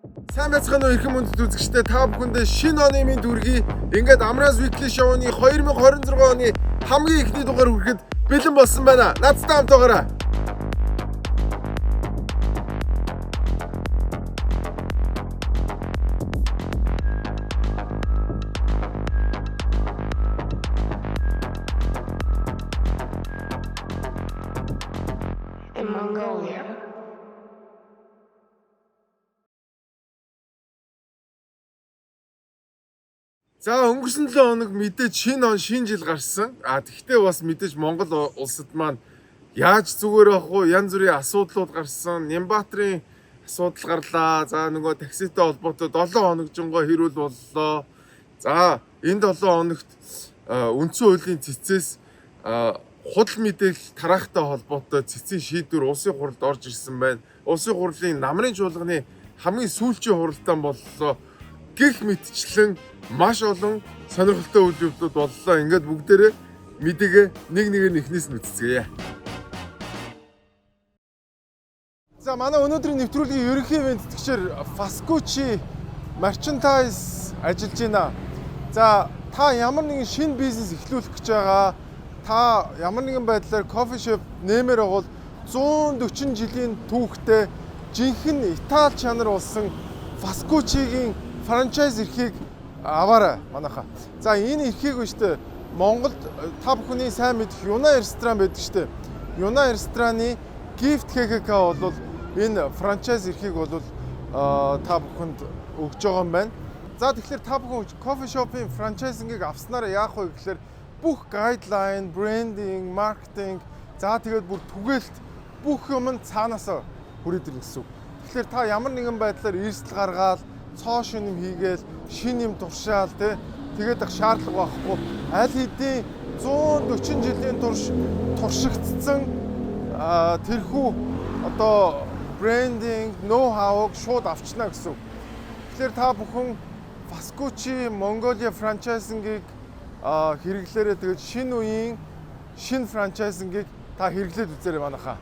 Сайн байцгаана уу, эрхэм хүндэт үзэгчдээ, та бүхэндээ шинэ оны мэнд хүргэе. Ингээд Amraz Weekly Show-ны 2026 оны хамгийн эхний дугаар хүрэхэд бэлэн болсон байна. Надтай хамт байгаарай. In Mongolia. За, өнгөрсөн 7 хоног мэдээж шинэ он, шинэ жил гарсан. А тэгвэл бас мэдээж Монгол улсад маань яаж зүгээр авах вэ? Янз бүрийн асуудлууд гарсан. Нямбатрын асуудал гарлаа. За, нөгөө такситай холбоотой 7 хоног жингоо хэрүүл боллоо. За, энэ 7 хоногт үндсэн хуулийн цэцээс худал мэдээлэл тараахтай холбоотой цэцийн шийдвэр улсын хурлд орж ирсэн байна. Улсын хурлын намрын чуулганы хамгийн сүүлчийн хуралдаан боллоо. Гэх мэтчлэн маш олон сонирхолтой үйл явдлууд боллоо. Ингээд бүгдээрээ мэдээгээ нэг нэгээр нь эхнээс нь үзцгээе. За, манай өнөөдрийн нэвтрүүлгийн ерөнхий ивээн тэтгэгчээр Fascucci Merchandise ажиллаж байна. За, та ямар нэгэн шинэ бизнес эхлүүлэх гэж байгаа, та ямар нэгэн байдлаар coffee shop нэмэр байгуул 140 жилийн түүхтэй жинхэнэ Итали чанар болсон Fascucci-гийн франчайз эрхийг аваарай манайхаа. За, энэ эрхийг биш үү, Монголд та бүхний сайн мэдэх Юна ресторан байдаг шүү дээ. Юна рестораны Gift KKK бол энэ франчайз эрхийг бол та бүхэнд өгж байгаа юм байна. За, тэгэхээр та бүхэн coffee shop-ын franchising ийг авснараа яах вэ гэхээр бүх guideline, branding, маркетинг, за тэгээд бүр түгээлт бүх юм нь цаанаасаа хүрээд ирнэ гэсэн үг. Тэгэхээр та ямар нэгэн байдлаар эрсдэл гаргаал, цоо шин юм хийгээл, шин юм туршаал тий тэгээд ах шаардлага байхгүй. Аль хэдийн 140 жилийн турш туршигдсан тэрхүү одоо branding, know how-г шууд авчна гэсэн үг. Тэгэхээр та бүхэн Fascucci Mongolia franchising ийг хэрэглээрээ, тэгээд шинэ үеийн шинэ franchising ийг та хэрэглээд үзээрэй манайхаа.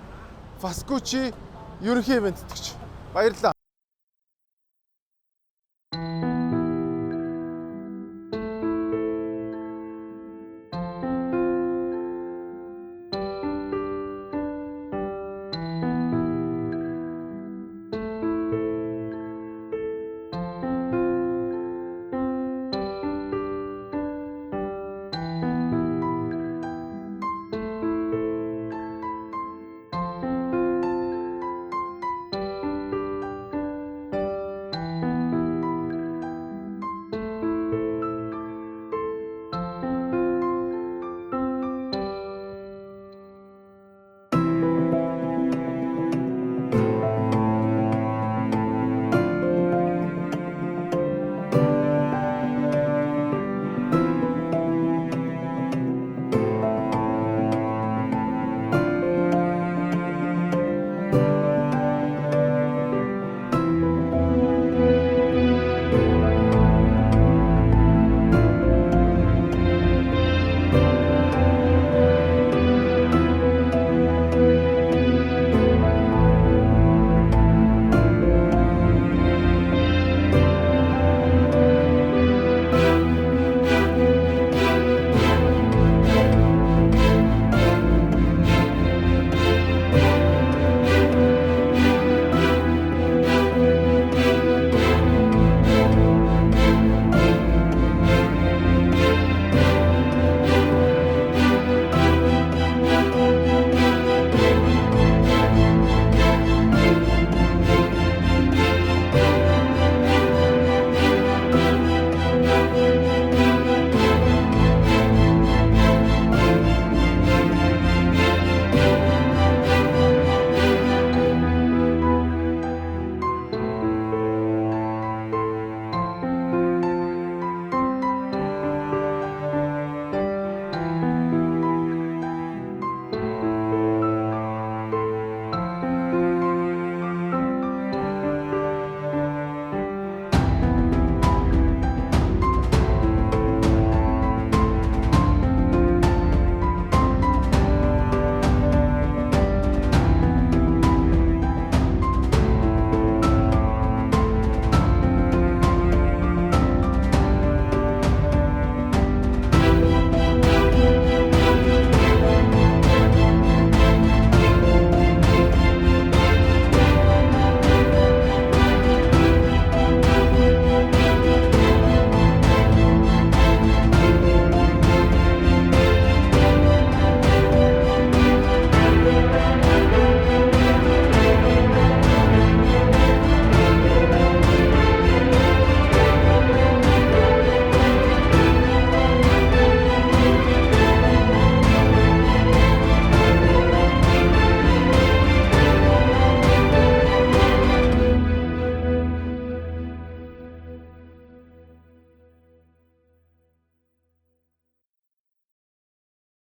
Fascucci ерөнхий ивээн тэтгэгч. Баярлалаа.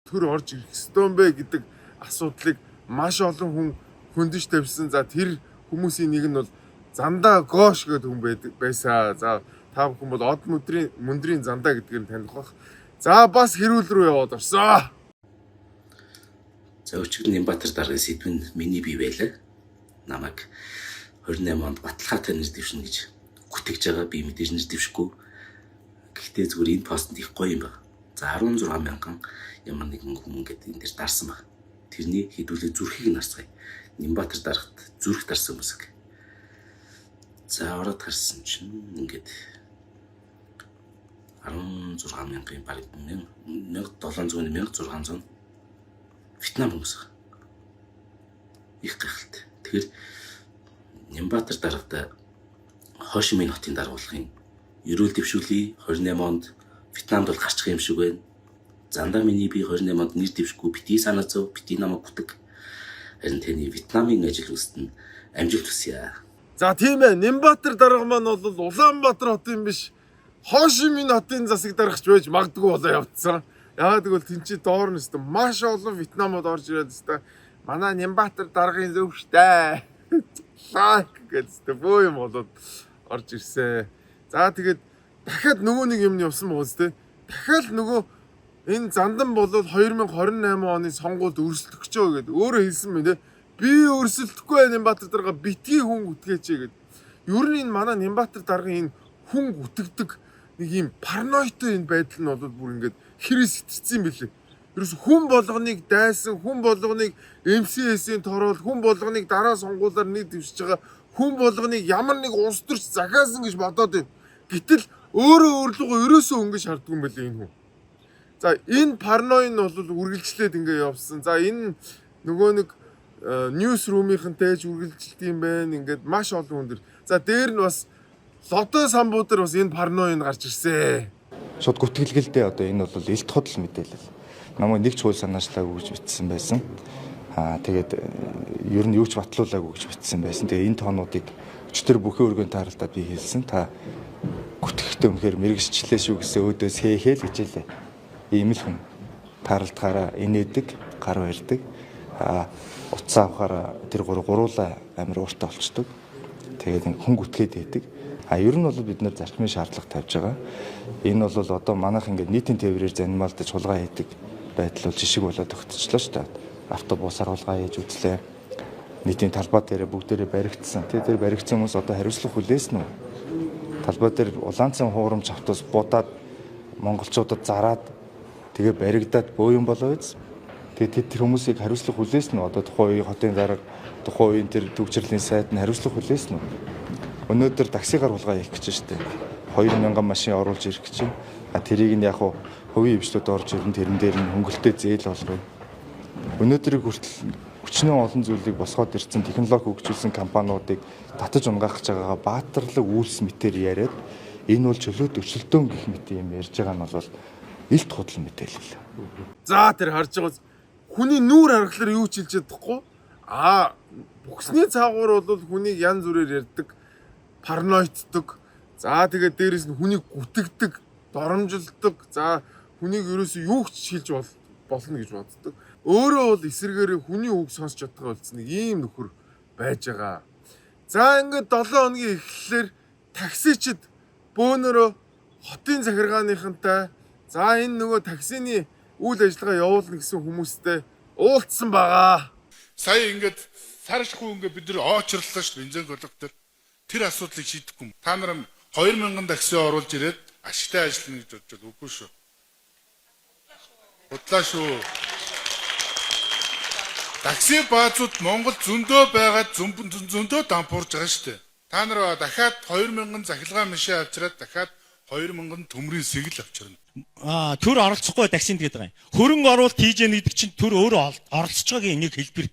Төр орж ирэх ёстой юм бэ гэдэг асуудлыг маш олон хүн хөндөж тавьсан. За, тэр хүмүүсийн нэг нь бол Зандаа Гош гэдэг хүн байдаг байсан. За, та бүхэн бол Од мөдрийн мөндрийн Зандаа гэдгээр нь таних бах. За, бас хэрүүл рүү яваад орсон. За, өчигдөр Нямбатар даргын сэдэв нь миний бие байлаа. Намайг 28 онд баталгаатай нэр дэвшнэ гэж гүтгэж байгаа. Би мэдээж нэр дэвшихгүй. Гэхдээ зүгээр энэ постэнд их гоё юм байна. За, 16 мянган ямар нэгэн хүн ингээд энэ дээр дарсан баг. Тэрний хэдүүлээ зүрхийг нь харцгаая. Нямбатар даргад зүрх дарсан хүмүүсэг. За, ороод харсан чинь ингээд 16 мянган, бараг 1700, 1600 Вьетнам хүмүүс байгаа. Их гайхалтай. Тэгэхээр Нямбатар даргад Хошимын хотын даргуулгын ерөөл дэвшүүлье. 28 онд Вьетнамд бол гарчих юм шиг байна. Зандаа миний би 28 онд нэр дэвшгүй, битгий санаа зов, битгий намайг гүтэг. Харин таны Вьетнамын ажил үйлсэд нь амжилт хүсье. За, тийм ээ. Нямбатар дарга маань бол Улаанбаатар хотын биш, Хошимын хотын засаг даргач байж магадгүй болоо явцсан. Яагаад гэвэл тэн чи доор нь өстө маш олон Вьетнамууд орж ирээд өстө манай Нямбатар даргын зөв штэ. Лайк гэж өстө бөө юм болоод орж ирсэн. За, тэгээд дахиад нөгөө нэг юм явсан байгаа зү. Дахиад нөгөө энэ Зандан бол 2028 оны сонгуульд өрсөлдөх гэж байгаа гэдээ өөрөө хэлсэн байна те. Би өрсөлдөхгүй, Нямбатар дарга, битгий хүн гүтгээч гэд. Ер нь энэ манай Нямбатар даргын энэ хүн гүтгдэг нэг юм параноидтой энэ байдал нь бол бүр ингээд хэрэг сэтэрсэн юм билээ. Ерөөс хүн болгоныг дайсан, хүн болгоныг MCS-ийн тороол, хүн болгоныг дараа сонгуулиар нэг дэвшиж байгаа, хүн болгоныг ямар нэг улс төрч захиасан гэж бодоод байна. Гэтэл өөрөө өөрлөгөө ерөөсөө өнгөж харддаг юм билээ энэ хүн. За, энэ паранои нь бол үргэлжлээд ингээ явсан. За, энэ нөгөө нэг newsroom-ийнхэнтэй ч үргэлжилт юм байна. Ингээд маш олон хүн дэр. За, дээр нь бас Лодой самбуу дээр бас энэ паранои нь гарч ирсэн. Шууд гүтгэлгэлдээ одоо энэ бол элт худал мэдээлэл. Намайг нэг ч хууль санаачлаагүй гэж бичсэн байсан. Аа, тэгээд ер нь юу ч батлуулаагүй гэж бичсэн байсан. Тэгээ энэ тоонуудыг өчтөр бүхэн өргөн тааралдаад би хэлсэн. Та гүтгэхдээ үнэхээр мэрэгчлээ шүү гэсэн өөдөөс хээхэл гэж хэлээ. Ийм л хүн. Тааралдахаараа инээдэг, гар барьдаг. Аа, утсаа авахаараа тэр гур гуруулаа амар ууртай болчдөг. Тэгээд хүн гүтгээд байдаг. А ер нь бол бид нар зарчмын шаардлага тавьж байгаа. Энэ бол одоо манайх ингээд нийтийн тээврээр занималдаж хулгай хийдэг байдал бол жишг болоод өгтөчлөө шүү дээ. Автобусаар хулгай хийж үзлээ. Нийтийн талбай дээрээ бүгдээрээ баригдсан. Тэгээ тэр баригдсан хүмүүс одоо хариуцлага хүлээсэн үү? Талбай дээр улаанцын хуурамч автобус будаад монголчуудад зараад тэгээ баригдаад бөө юм болоо биз. Тэгээ тэр хүмүүсийг хариуцлага хүлээсэн үү? Одоо тухайн үеийн хотын дарга, тухайн үеийн тэр төвчрлийн сайд нь хариуцлага хүлээсэн үү? Өнөөдөр таксигаар хулгай хийх гэж штэ. 2000 машин оруулж ирэх гэж. А тэрийг нь яг хувийн хвшлүүд орж ирэн тэрэн дээр нь хөнгөлөлтөө зээл олгоё. Өнөөдрийг хүртэл өчнөө олон зүйлийг босгоод ирсэн, технологи хөгжүүлсэн компаниудыг татаж унгаах гэж байгаагаа баатарлаг үйлс мэтэр яриад энэ бол чөлөөт өрсөлдөөн гэх мэт юм ярьж байгаа нь бол элт худал мэдээлэл. За, тэр харж байгаа хүний нүүр харахлаар юу ч хэлж чадахгүй. А бүхсний цаагуур бол хүнийг янз бүрээр ярьдаг, параноиддаг. За, тэгээд дээрэс нь хүнийг гүтгдэг, доромжилдог. За, хүнийг ерөөсөө юу ч хэлж болно гэж боддог. Өөрөө бол эсэргээрээ хүний үг сонсч чаддаг болсон нэг ийм нөхөр байж байгаа. За, ингээд 7 хоногийн эхлэлээр таксичид бөөнөрөө хотын захиргааныхантай, за, энэ нөгөө таксины үйл ажиллагаа явуулна гэсэн хүмүүстэй уулзсан байгаа. Сая ингээд сар шахуу ингээд бид нар оочирлоо шүү дээ бензин коллектор. Тэр асуудлыг шийдэхгүй. Та нар 2000 такси оруулж ирээд ашигтай ажиллана гэж бодож байна. Үгүй шүү. Худлаа шүү. Такси баазууд Монгол зөндөө байгаад зөндөө дампуурж байгаа шүү дээ. Та нар дахиад 2000 захилгаан машин авчираад дахиад 2000 төмрийн сэгэл авчирна. Аа, төр оролцохгүй таксинд гэдэг юм. Хөрөнгө оруулалт хийж яах гэдэг чинь төр өөрөө оролцож байгаагийн нэг хэлбэр.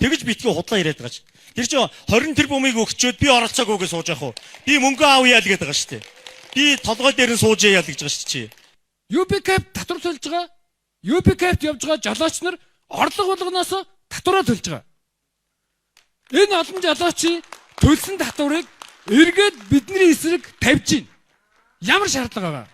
Тэгэж битгий худлаа яриад байгаа чи. Тэр чинь 20 тэрбумыг өгчөөд би оролцоогүй гэж сууж явах уу? Би мөнгө авъя л гэдэг байгаа шүү дээ. Би толгой дээр нь сууж яа л гэж байгаа шүү дээ чи. UB-Cap татвар төлж байгаа. UB-Cap явж байгаа жолооч нар орлого болгоноос татвараа төлж байгаа. Энэ олон жолоочийн төлсөн татварыг эргээд бидний эсрэг тавьж байна. Ямар шаардлага байгаа?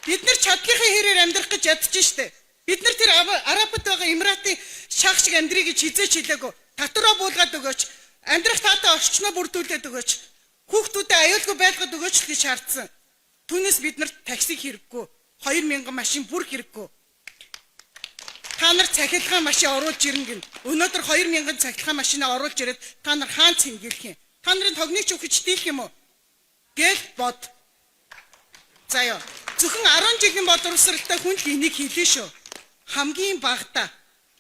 Бид нар чадлынхаа хэрээр амьдрах гэж ядаж штэ. Бид нар тэр Арабад байгаа Эмиратын шах шиг амьдрыг гэж хизээч хэлээгүй. Татвараа буулгаад өгөөч. Амьдрах таатай орчноо бүрдүүлээд өгөөч. Хүүхдүүдэд аюулгүй байлгаад өгөөч л гэж шаардсан. Түүнээс бид нарт такси хэрэггүй. 2000 машин бүр хэрэггүй. Та нар цахилгаан машин оруулж ирнэ гин. Өнөөдөр 2000 цахилгаан машинаа оруулж ирээд та нар хаан цэнгэлэх юм? Та нарын тогныг ч өгч дийлэх юм уу? Гэл бод. За ёо. Зөвхөн 10 жилийн боловсралтай хүн л энийг хэлнэ шүү. Хамгийн багадаа.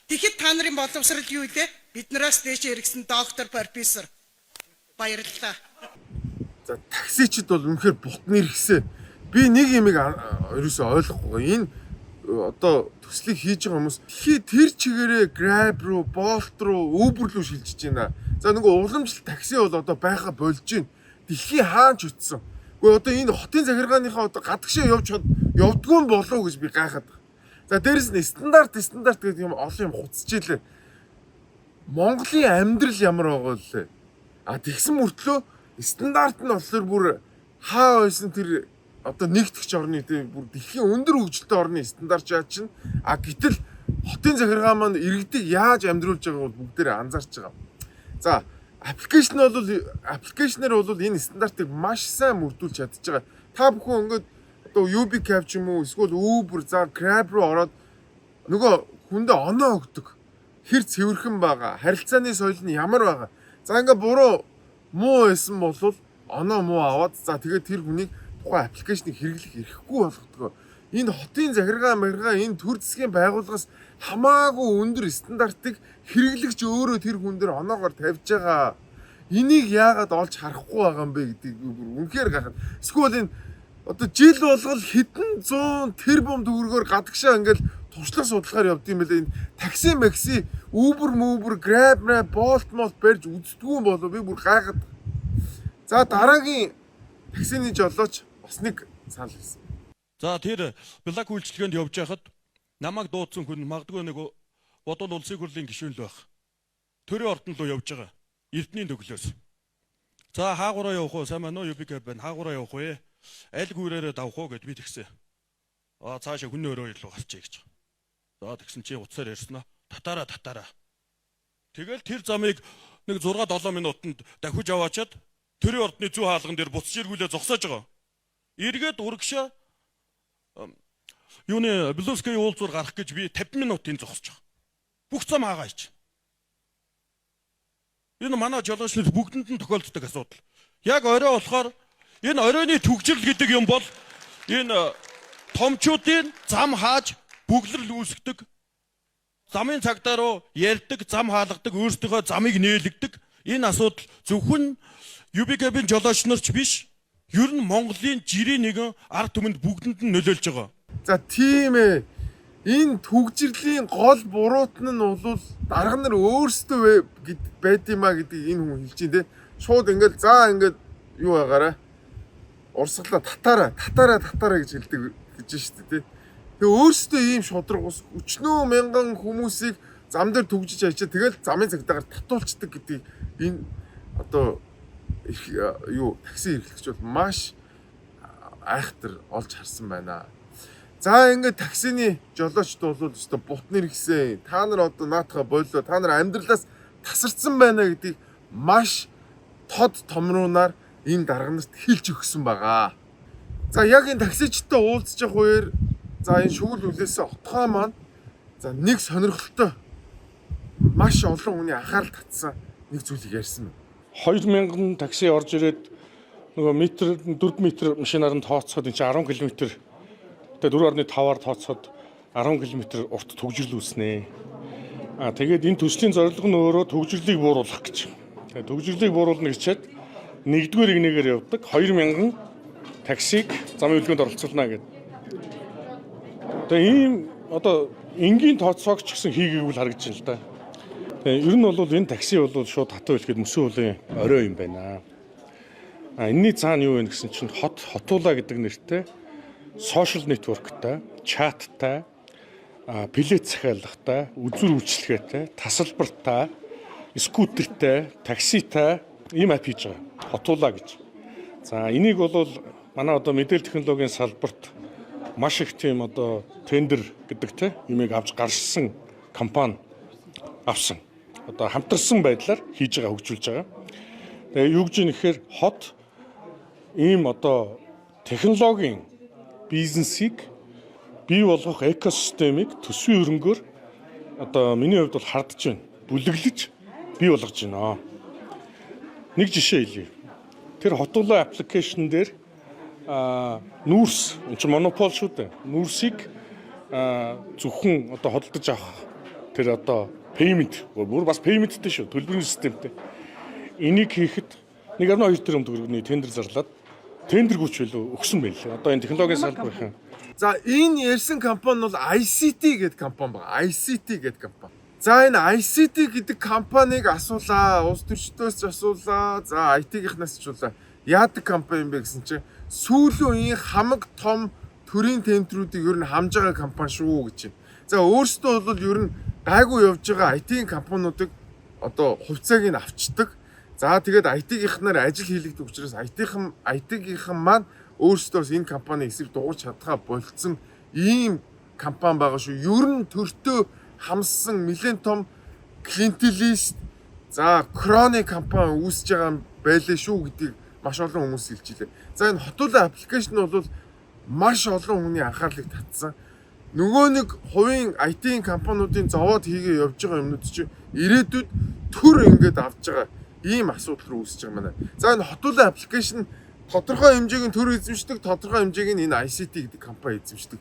Тэгэхэд та нарын боловсрал юу вэ? Биднээс дээш эргэсэн доктор, профессор. Баярлалаа. За, таксичд бол үнэхээр бут нэрхсэн. Би нэг юмыг ерөөсөө ойлгохгүй. Энэ одоо төслийг хийж байгаа хүмүүс тэр чигээрээ Grab руу, Bolt руу, Uber руу шилжиж байна. За, нөгөө уламжлалт такси бол одоо байха болж байна. Дэлхийн хаан ч очсон. Гэхдээ одоо энэ хотын захиргааныхаа одоо гадагшаа явж явдгүй юм болов уу гэж би гайхаад байна. За, дээрэс нь стандарт стандарт гэдэг юм олон юм хуцчихжээ. Монголын амьдрал ямар байгаа вэ? А тэгсэн мөртлөө стандарт нь болохоор бүр хаа байсан тэр одоо нэгтгэгч орны, тийм, бүр дэлхийн өндөр хөгжилтэй орны стандарт чаа чинь, а гэтэл хотын захиргаа маань иргэдийг яаж амьдруулж байгааг бол бүгдээрээ анзаарч байгаа. За, application бол application ээр бол энэ стандартыг маш сайн мөрдүүлж чадж байгаа. Та бүхэн ингээд одоо UB Cab ч юм уу, эсвэл Uber, за Grab руу ороод нөгөө хүндээ оноо өгдөг. Хэр цэвэрхэн байгаа, харилцааны соёл нь ямар байгаа. За, ингээ буруу муу байсан бол оноо муу аваад, за, тэгээд тэр хүнийг тухайн application ийг хэрэглэх эрхгүй болгодог. Энэ хотын захиргаа махиргаа, энэ төр засгийн байгууллагаас хамаагүй өндөр стандартыг хэрэглэгч өөрөө тэр хүн дээр оноогоор тавьж байгаа. Энийг яагаад олж харахгүй байгаа юм бэ гэдгийг би бүр үнэхээр гайхав. Эсвэл энэ одоо жил болгол хэдэн зуун тэрбум төгрөгөөр гадагшаа ингээл туршлага судалгаар явд юм билээ. Энэ такси макси, Uber Uber, Grab Grab, Bolt Molt барьж үздэггүй юм болов, би бүр гайхаад. За, дараагийн таксины жолооч бас нэг санал хэлсэн. За, тэр Блак үйлчилгээнд явж байхад намайг дуудсан хүн магадгүй нэг бодвол улсын хурлын гишүүн л байх. Төрийн ордон руу явж байгаа. Эрдний төглөөс. За, хаагураа явах уу? Сайн байна уу? UB Cab байна. Хаагураа явах уу? Аль гүүрээрээ давах уу гэд би тэгсэн. Аа, цаашаа хүний өрөө илүү гарчээ гэж. За, тэгсэн чи утсаар ярьснаа. Татаараа, татаараа. Тэгэл тэр замыг нэг 6 7 минутанд дахиж аваачаад төрийн ордны зүү хаалган дээр буцаж эргүүлээ зогсоож байгаа. Эргээд урагшаа юуны Блускийн уулзуур гарах гэж би 50 минутын зогсож байгаа. Бүх зам хаагаач. Энэ манай жолооч нар бүгдэнд нь тохиолддог асуудал. Яг орой болохоор энэ оройны түгжрэл гэдэг юм бол энэ томчуудын зам хааж бүглэрл үүсгдэг. Замын цагдаа руу ярьдаг, зам хаалгадаг, өөрсдийнхөө замыг нээлгдэг. Энэ асуудал зөвхөн UB Cab-ийн жолооч нар ч биш. Ер нь Монголын жирийн нэгэн ард түмэнд бүгдэнд нь нөлөөлж байгаа. За, тийм ээ. Энэ түгжрэлийн гол буруутан нь бол дарга нар өөрсдөө байд юм а гэдгийг энэ хүн хэлж байна те. Шууд ингээл, за, ингээд юу байгаарай. Урсгалаа татаараа, татаараа, татаараа гэж хэлдэг гэж шүү дээ те. Тэгээ өөрсдөө ийм шудраг ус өчнөө мянган хүмүүсийг зам дээр түгжиж ачаа, тэгэл замын цагдаагаар татуулцдаг гэдгийг энэ одоо юу такси эрхлэгч бол маш айхтар олж харсан байна. За, ингээд таксины жолоочд бол өстой бут нэрхсэн. Та нар одоо наатаха боллоо. Та нар амьдралаас тасарсан байна гэдгийг маш тод томруунаар энэ дарга нарт хэлж өгсөн байгаа. За, яг энэ таксичтай уулзж явах үеэр, за, энэ шүгэл үлээсэн отгоо маань, за, нэг сонирхолтой, маш олон хүний анхаарал татсан нэг зүйлийг ярьсан. 2000 такси орж ирээд нөгөө метр 4 метр машинаар нь тооцоход энэ чинь 10 км, тэгээ 4.5-аар тооцоход 10 км урт түгжрэл үүснэ. А тэгээд энэ төслийн зорилго нь өөрөө түгжрэлийг бууруулах гэж. Тэгээд түгжрэлийг бууруулна гэчээд нэгдүгээр игнэгээр явдаг 2000 таксиг замын хөдөлгөөнд оролцуулна гэдэг. Тэгээ ийм одоо энгийн тооцоог ч гэсэн хийгээгүй л харагдаж байна л да. Тэгээ ер нь бол энэ такси бол шууд хатуу хэлэхэд мөсөн хуулийн орой юм байна. А энэний цаана юу вэ гэсэн чинь хот хотуула гэдэг нэртэй social network тай, чаттай, билет захиалгатай, үзүүр үйлчилгээтэй, тасалбартай, скутертэй, такситай ийм app хийж байгаа. Хотуула гэж. За, энийг бол манай одоо мэдээлэл технологийн салбарт Маш их тийм одоо тендер гэдэг те юмыг авч гарсан компани авсан. Одоо хамтарсан байдлаар хийж байгаа, хөгжүүлж байгаа. Тэгээ юу гэж юм гэхээр хот ийм одоо технологийн бизнесийг бий болгох экосистемийг төсвийн хөрөнгөөр одоо миний хувьд бол хардж байна. Бүлэглэж бий болгож байна. Нэг жишээ хэлье. Тэр Хотуулаа application дээр нүүрс энэ чинь монопол шүү дээ. Нүүрсийг зөвхөн одоо хөдөлж авах тэр одоо payment бүр бас payment тэй шүү. Төлбөрийн системтэй. Энийг хийхэд 1.2 тэрбум төгрөгийн тендер зарлаад тендергүүч билүү өгсөн байлээ. Одоо энэ технологийн салбарын За, энэ ярьсан компани бол ICT гэдэг компани байна. ICT гэдэг компани. За, энэ ICT гэдэг компанийг асуулаа. Улс төрчдөөс ч асуулаа. За, IT-гийнхнаас ч асуулаа. Яадаг компани юм бэ гэсэн чинь сүүлийн үеийн хамаг том төрийн тендрүүдийг ер нь хамж байгаа компани шүү гэж байна. За, өөрсдөө бол ер нь гайгүй явж байгаа IT-ийн компаниудыг одоо хувьцааг нь авчдаг. За, тэгээд IT-гийнхнаар ажил хийлэгдэх учраас IT-гийнхэн маань өөрсдөө бас энэ компани эсрэг дуурч чадхаа болцсон ийм компани байгаа шүү. Ер нь төртөө хамссан нэлээд том clientelist, за, crony компани үүсэж байгаа юм байлээ шүү гэдгийг маш олон хүмүүс хэлж илээ. За, энэ Хотуулаа application бол маш олон хүний анхаарлыг татсан. Нөгөө нэг хувийн IT-ийн компаниудын зовоод хийгээ явж байгаа юмнууд чинь ирээдүйд төр ингээд авч байгаа ийм асуудал руу үүсэж байгаа юм байна. За, энэ Хотуулаа application тодорхой хэмжээг нь төр эзэмшдэг, тодорхой хэмжээг нь энэ ICT гэдэг компани эзэмшдэг.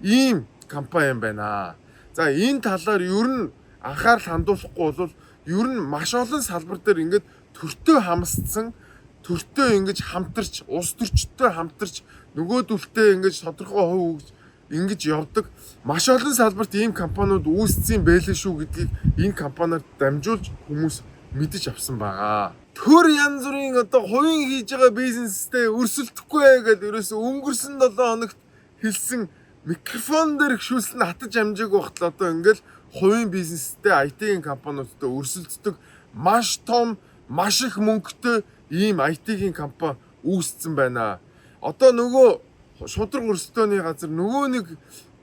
Ийм компани юм байна. За, энэ талаар ер нь анхаарал хандуулахгүй бол ер нь маш олон салбар дээр ингээд төртөө хамсцсан, төртөө ингэж хамтарч, улс төрчдтэй хамтарч, нөгөөдөлтөө ингэж тодорхой хувь өгж ингэж явдаг маш олон салбарт ийм компаниуд үүссэн байлээ шүү гэдгийг энэ компаниар дамжуулж хүмүүс мэдэж авсан байгаа. Төр янз бүрийн одоо хувийн хийж байгаа бизнестэй өрсөлдөхгүй гэдээ ерөөсөө өнгөрсөн 7 хоногт хэлсэн, микрофон дээр гшүүлсэн хатаж амжаагүй багтал одоо ингээл хувийн бизнестэй, IT-ийн компаниудтай өрсөлддөг маш том, маш их мөнгөтэй ийм IT-ийн компани үүссэн байна. Одоо нөгөө шудраг өрсөлдөөний газар нөгөө нэг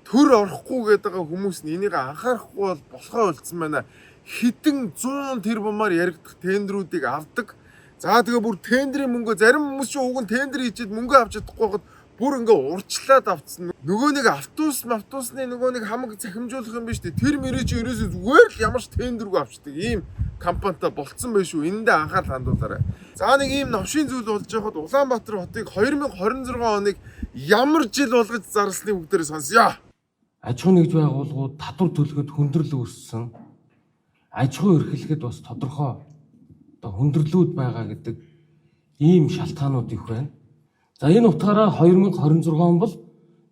төр орохгүй гэдэг байгаа хүмүүс нь энийг анхаарахгүй бол болохоо болцсон байна. Хэдэн 100 тэрбумаар яригдах тендрүүдийг авдаг. За, тэгээ бүр тендрийн мөнгө, зарим хүмүүс чинь уг нь тендер хийчихэд мөнгө авч чадахгүй байхад бүр ингээ урьдчилаад авцсан. Нөгөө нэг автобусны нөгөө нэг хамаг цахимжуулах юм биш үү? Тэр мөрий чи ерөөсөө зүгээр л ямар ч тендергүй авчдаг. Ийм компанитай болцсон байх шүү. Энэндээ анхаарал хандуулаарай. За, нэг ийм новшийн зүйл болж байхад Улаанбаатар хотыг 2026 оныг ямар жил болгож зарласныг бүгдээрээ сонсъё. Аж ахуй нэгж байгууллагууд татвар төлөхөд хүндрэл үүссэн. Аж ахуй эрхлэхэд бас тодорхой одоо хүндрэлүүд байгаа гэдэг ийм шалтгаанууд их байна. За, энэ утгаараа 2026 он бол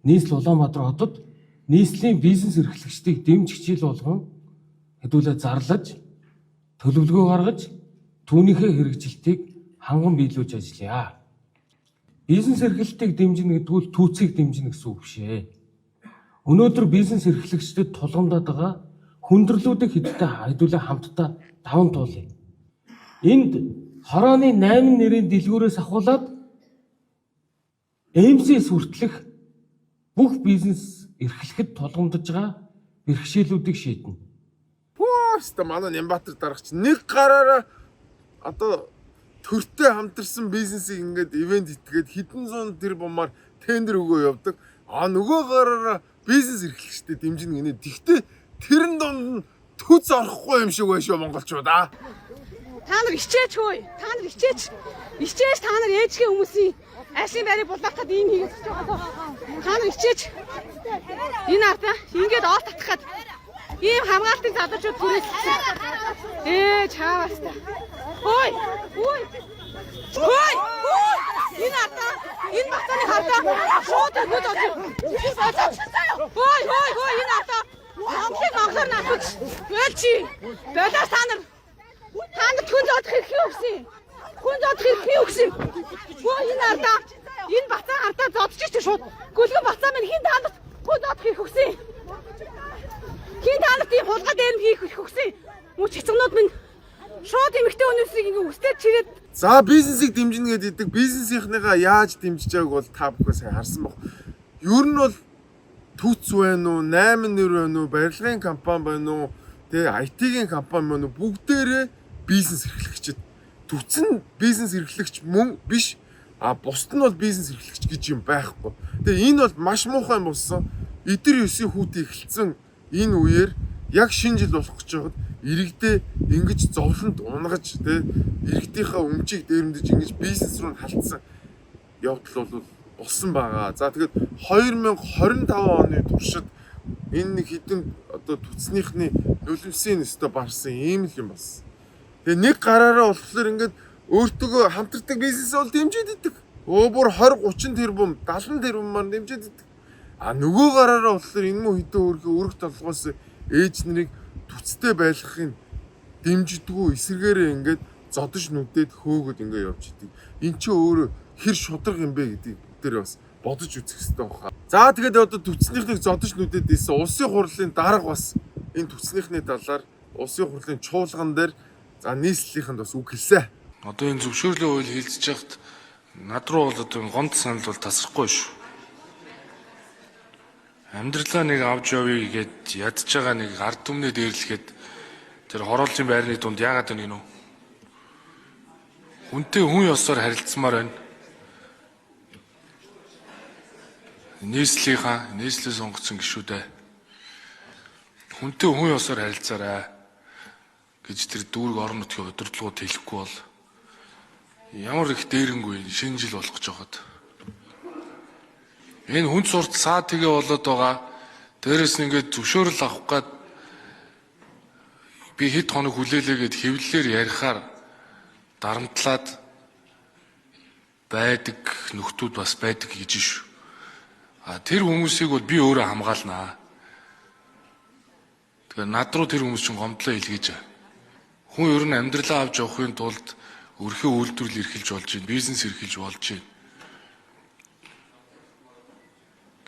нийслэл Улаанбаатар хотод нийслэлийн бизнес эрхлэгчдийг дэмжих жил болгон хэдүүлээ зарлаж, төлөвлөгөө гаргаж, түүнийхээ хэрэгжилтийг ханган биелүүлж ажиллая. Бизнес эрхлэлтийг дэмжинэ гэдэг нь түүцийг дэмжинэ гэсэн үг биш ээ. Өнөөдөр бизнес эрхлэгчдэд тулгамдаад байгаа хүндрэлүүдийг хэдтэй хэдүүлээ хамтдаа даван туулъя. Энд хорооны 8 нэрийн дэлгүүрээс ахуулаад МСС хүртэлх бүх бизнес эрхлэхэд тулгамдаж байгаа бэрхшээлүүдийг шийднэ. Пөөст, манай Нямбатар даргач нэг гараараа одоо төртөө хамтарсан бизнесийг ингээд ивент итгээд хэдэн зуун тэрбумаар тендер өгөө явдаг. А нөгөө гараараа бизнес эрхлэгчтэй дэмжинэ гинэ. Тэгтээ тэрэн дунд нь төц орохгүй юм шиг байна шүү, монголчууд аа. Та нар ичээч хөөе. Та нар ичээч. Ичээч, та нар ээжгээ хүмүүсийн ажлын байрыг булаах гээд ийм хийгээд байгаа. Та нар ичээч. Энэ арда ингээд оол татах гээд ийм хамгаалтын залуучууд түрээсэлсэн. Ээ, чаавас та. Хөөе. Хөөе. Хөөе. Хөөе. Энэ арда энэ бацааны хардаа шууд өгöd олж. Хөөе, хөөе, хөөе, энэ арда Монголыг монголоор наахвч. Бөл чи. Болоос та нар. Та нарт хүн зодох эрх юу өгсөн юм? Хүн зодох эрх юу өгсөн юм? Хөө, энэ ардаа энэ бацаан ардаа зодож штэ шууд. Гүлгэн бацаа минь, хэн та нарт хүн зодох эрх өгсөн юм? Хэн та нарт ийм хулгай дээрэм хийх эрх өгсөн юм? Мөч хэцгнүүд минь шууд эмэгтэй хүмүүсийг ингээ үстэй чирээд. За, бизнесийг дэмжинэ гэдэг, бизнесийнхнийгаа яаж дэмжиж байгааг бол та бүхэн сайн харсан баг. Ер нь бол Түц байна уу, 8 нэр байна уу, барилгын компани байна уу, тэгээ IT-ийн компани байна уу, бүгдээрээ бизнес эрхлэгчид. Түц нь бизнес эрхлэгч мөн биш, а бусд нь бол бизнес эрхлэгч гэж юм байхгүй. Тэгээ энэ бол маш муухай юм болсон. Эдэр 9-ийн хүүт эхэлсэн энэ үеэр яг шинэ жил болох гэж байхад иргэдээ ингэж зовлонд унгаж тэ иргэдийнхээ өмчийг дээрэмдэж ингэж бизнес рүү халтсан явдал бол болсон байгаа. За тэгээд 2025 оны туршид энэ нэг хэдэн одоо түцнийхний нулимсын өстө барсан ийм л юм болсон. Тэгээ нэг гараараа болохоор ингээд өөртөөгөө хамтардаг бизнес бол дэмжиж идэг. Өө бүр 20 30 тэрбум 70 тэрбумаар дэмжиж идэг. А нөгөө гараараа болохоор энэ муу хэдэн өөрхөө өрх толгоос ээж нарыг түцтэй байлгахын дэмждэггүй, эсрэгээрээ ингээд зодож нүдээд хөөгöd ингээд явж идэг. Эн чинь өөрөө хэр шударга юм бэ гэдгийг бүгдээрээ бас бодож үзэх хэрэгтэй байна. За тэгээд одоо түцнийхнийг зодож нүдээд ийсэн улсын хурлын дарга бас энэ түцнийхний талаар улсын хурлын чуулган дээр за нийслэлийнхэнд бас үг хэлсэн. Одоо энэ зөвшөөрлийн хууль хилцэж яхад над руу бол одоо гомд санал бол тасрахгүй шүү. Амьдралаа нэг авч явъя гэд ядж байгаа нэг ард түмнээ дээрлэхэд тэр хорооллын байрны дунд яагаад вэ гинүү? Хүнтэй хүн ёсоор харилцмаар байна. Нийслэлийнхаа нийслэлээ сонгоцсон гишүүдээ хүнтэй хүн ёсоор харилцаарай гэж тэр дүүрэг орон нутгийн удирдлагууд хэлэхгүй бол ямар их дээрэнгүй шинэ жил болох гэж байхад. Энэ хүн сурт саа тэгээ болоод байгаа. Дээрээс нь ингээд зөвшөөрөл авах гээд би хэд хоног хүлээлээгээд хэвлэлээр ярихаар дарамтлаад байдаг нөхдүүд бас байдаг гэж шүү. А тэр хүмүүсийг бол би өөрөө хамгаалнаа. Тэгэхээр над руу тэр хүмүүс чинь гомдлоо илгээж. Хүн ер нь амьдралаа авч явахын тулд өрхөө үйлдвэрлэл эрхэлж болж байна, бизнес эрхэлж болж байна.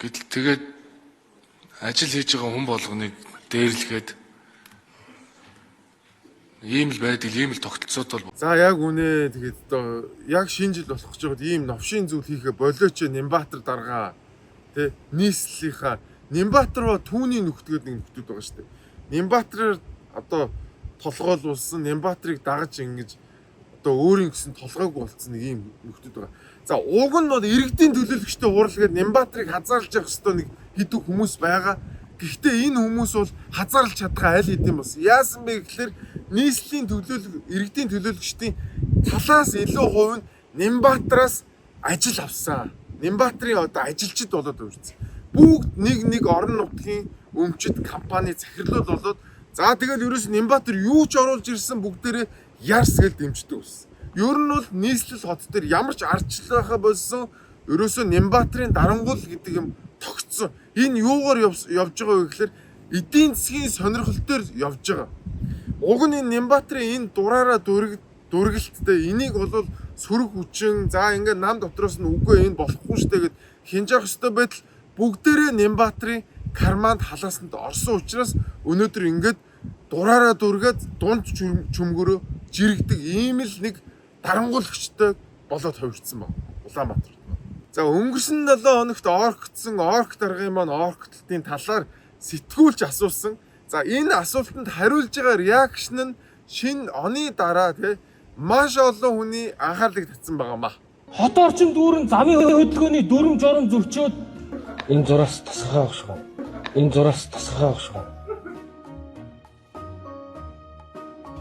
Гэтэл тэгээд ажил хийж байгаа хүн болгоныг дээрлэхэд ийм л байдаг, ийм л тогтолцоод бол. За яг үнэ тэгээд одоо яг шинэ жил болох гэж байхад ийм новшийн зүйл хийхэ болооч Нямбатар даргаа тэ нийслэлийнхаа Нямбатар ба түүний нөхдөд нэг нөхдүүд байгаа шүү дээ. Нямбатараар одоо толгойлуулсан Нямбатарыг дагаж ингэж одоо өөрийн гэсэн толгойг болцсон нэг ийм нөхдүүд байгаа. За уг нь бол иргэдийн төлөөлөгчтэй хурал гээд Нямбатарыг хазаарлаж явах ёстой нэг хэдэн хүмүүс байгаа. Гэхдээ энэ хүмүүс бол хазаарлаж чадгаа аль хэдийн бас. Яасан бэ гэхлээр нийслэлийн төлөөлөг иргэдийн төлөөлөгчдийн талаас илүү хувь нь Нямбатараас ажил авсан. Нямбатарын одоо ажилчид болоод үрсэн. Бүгд нэг нэг орон нутгийн өмчит компани захирлууд болоод за тэгэл ерөөс Нямбатар юу ч оруулж ирсэн бүгдээрээ ярс гэл дэмждэг болсон. Ер нь бол нийслэл хот дээр ямар ч ардчлал байхаа болсон ерөөсөө Нямбатарын дарангуул гэдэг юм тогтсон. Энэ юугаар явж байгаа вэ гэхлээр эдийн засгийн сонирхол дээр явж байгаа. Уг нь энэ Нямбатарын энэ дураараа дүргэлттэй энийг бол сөрөг хүчин за ингээд нам дотроос нь үгүй энэ болохгүй штэ гэд хинжаах ёстой байтал бүгдээрээ Нямбатарын карманд халаасанд орсон учраас өнөөдөр ингээд дураараа дүргээд дунд чөмгөрөө жирэгдэг ийм л нэг дарангуулагчтай болоод хувирсан баг. Улаанбаатарт. За өнгөрсөн 7 хоногт орктсон орк даргын маань орктолтын талаар сэтгүүлч асуусан. За энэ асуултанд хариулж байгаа реакшн нь шинэ оны дараа тий маш олон хүний анхаарлыг татсан байгаа маа. Хот орчин дүүрэн замын хөдөлгөөний дүрм журам зөрчөөд энэ зураас тасархай байх шиг. Энэ зураас тасархай байх шиг.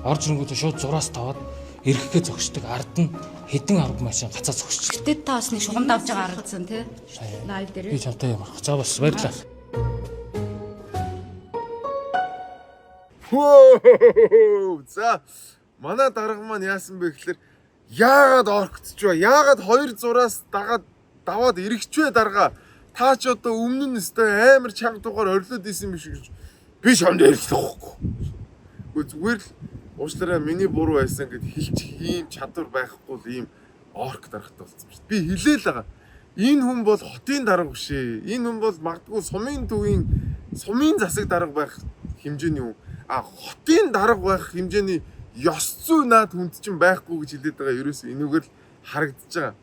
Орж ирэнгүүтээ шууд зураас таваад эрэхгээ зогсдог. Ард нь хэдэн арга машин гацаа зогсчих. Гэтэ та бас нэг шугам давж байгаа харагдсан тий. Лайв дээр. Би чамтай юм арах. За бас баярлалаа. За манай дарга маань яасан бэ гэхэлэр яагаад орктч вэ? Яагаад хоёр зураас дагаад даваад эргэчвэ дарга? Та ч одоо өмнө нь өстой амар чанга дугаар орилоод исэн юм шиг гэж би чамд ярьлахгүй. Үгүй зүгээр л уучлаарай миний буруу байсан гэд хэлчих ийм чадвар байхгүй л ийм орк даргатай болсон шүү дээ. Би хэлээл байгаа. Энэ хүн бол хотын дарга биш ээ. Энэ хүн бол магадгүй сумын төвийн сумын засаг дарга байх хэмжээний хүн. А хотын дарга байх хэмжээний ёс зүй наад хүнд чинь байхгүй гэж хэлээд байгаа. Ерөөс энүүгээр л харагдаж байгаа.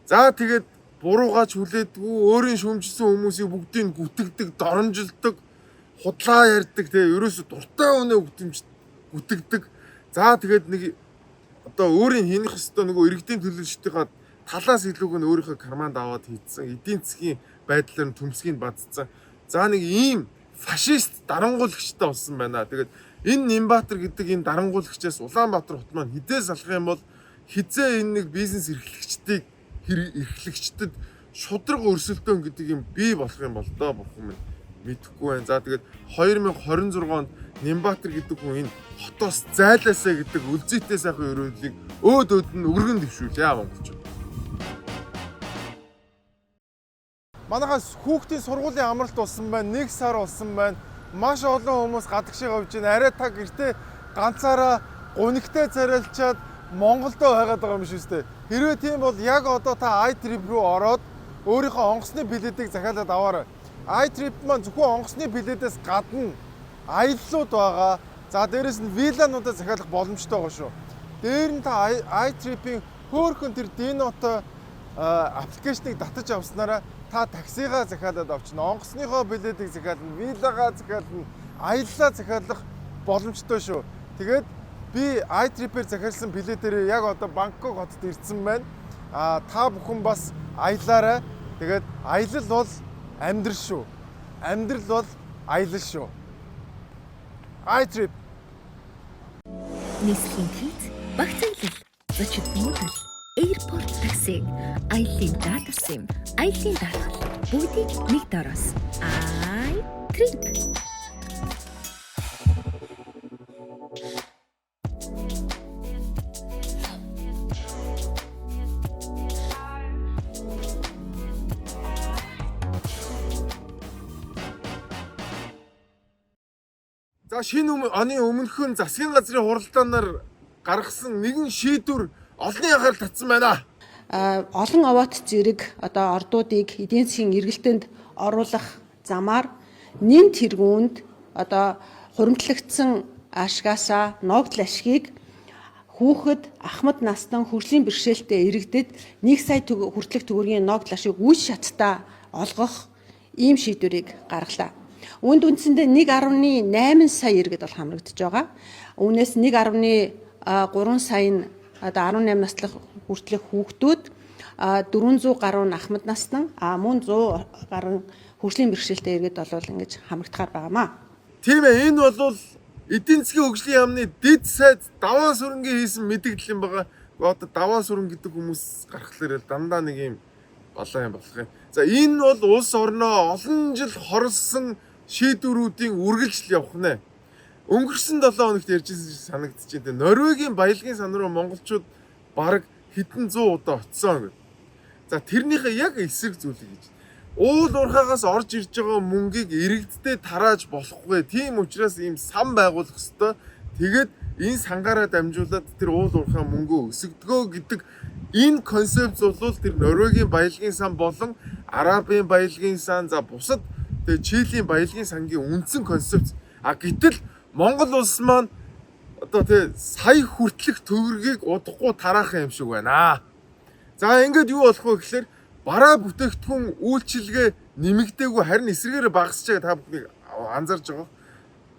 За тэгээд Буруугаач хүлээдэггүй, өөрийн шүүмжилсэн хүмүүсийг бүгдийг гүтгдэг, доромжилдог, худлаа ярьдаг, те ерөөсө дуртай хүнээ гүтгдэг. За тэгээд нэг одоо өөрийн хийнэх ёстой нөгөө иргэдийн төлөөлөгчдийнхаа талаас илүүг нь өөрийнхөө карманд аваад хийдсэн. Эдийн засгийн байдлаар нь төмсгийг бадцсан. За нэг ийм фашист дарангуулагчтай болсон байна. Тэгээд энэ Нямбатар гэдэг энэ дарангуулагчаас Улаанбаатар хот маань хизээ салах юм бол хизээ энэ нэг бизнес эрхлэгчдийг эрхлэгчдэд шудраг өрсөлдөөн гэдэг юм бий болох юм бол доо бурхан минь мэдэхгүй байна. За тэгээд 2026 онд Нямбатар гэдэг хүн энэ хотоос зайлаасаа гэдэг үлзийтэй сайхан өрөөлийг өөд өөд нь өргөн дэвшүүлээ монголчууд. Манайхаас хүүхдийн сургуулийн амралт болсон байна. 1 сар болсон байна. Маш олон хүмүүс гадагшаа явж байна. Арай та гэртээ ганцаараа гунигтай царайлчаад Монголдо байгаад байгаа юм шиг үстэй. Хэрвээ тийм бол яг одоо та iTrip руу ороод өөрийнхөө онгоцны билетийг захиалаад аваарай. iTrip маань зөвхөн онгоцны билетээс гадна аяллууд байгаа. За дээрэс нь вилануудаа захиалах боломжтой байгаа шүү. Дээр нь та iTrip-ийн хөөхөн тэр Dino-той аппликейшнийг татаж авснараа та таксигаа захиалаад авчна, онгоцныхоо билетийг захиална, вилагаа захиална, аяллаа захиалах боломжтой шүү. Тэгээд би iTrip-ээр захиалсан билетээрээ яг одоо Бангкок хотод ирсэн байна. А та бүхэн бас аялаарай. Тэгээд аялал бол амьдрал шүү. Амьдрал бол аялал шүү. iTrip. Нислэгийн хийц, багц аялал, зочид буудал, airport такси, аяллаа даалгавар юм, аяллаа даалгавар бүгдийг нэг дороос. iTrip. За шинэ оны өмнөхөн засгийн газрын хуралдаанаар гаргасан нэгэн шийдвэр олонний анхаарал татсан байна. Олон овоот зэрэг одоо ордуудыг эдийн засгийн эргэлтэнд оруулах замаар нэмт тэргуунд одоо хуримтлагдсан ашгаасаа ногдол ашгийг хүүхэд ахмад настан хөгжлийн бэрхшээлтэй иргэдэд 1 сая хүртэлх төгрөгийн ногдол ашиг үе шаттай олгох ийм шийдвэрийг гаргалаа. Үүнд үндсэндээ 1.8 сая иргэд бол хамрагдаж байгаа. Үүнээс 1.3 сая нь одоо 18 наслах хүртэлх хүүхдүүд, 400 гаруй нь ахмад настан, мөн 100 гаруй хөгжлийн бэрхшээлтэй иргэд бол ингэж хамрагдахаар байгаамаа. Тийм ээ, энэ бол эдийн засгийн хөгжлийн яамны дэд сайд даваа сүрэнгийн хийсэн мэдээлэл юм байгаа. Одоо даваа сүрэн гэдэг хүмүүс гаргахлаар дандаа нэг юм балаа юм болох юм. За энэ бол улс орноо олон жил хорлсон шийдвэрүүдийн үргэлжлэл явах нэ. Өнгөрсөн 7 хоногт ярьжсэн шиг санагдчихээн. Тэ Норвегийн баялагын сан руу монголчууд бараг хэдэн зуун удаа очисон гэв. За тэрнийхээ яг эсрэг зүйлийг хийж. Уул уурхаагаас орж ирж байгаа мөнгийг иргэддээ тарааж болохгүй. Тийм учраас ийм сан байгуулах ёстой. Тэгээд энэ сангаараа дамжуулаад тэр уул уурхаа мөнгөө өсгдгөө гэдэг энэ концепц бол тэр Норвегийн баялагын сан болон Арабын баялагын сан, за бусад тэгээ Чилийн баялагын сангийн үндсэн концепц. А гэтэл Монгол улс маань одоо тий сая хүртэлх төгрөгийг удахгүй тараах юм шиг байна. За ингээд юу болох вэ гэхээр бараа бүтээгдэхүүн үйлчилгээ нэмэгдээгүй, харин эсрэгээрээ багасж байгаа, та бүхнийг анзаарч байгаа.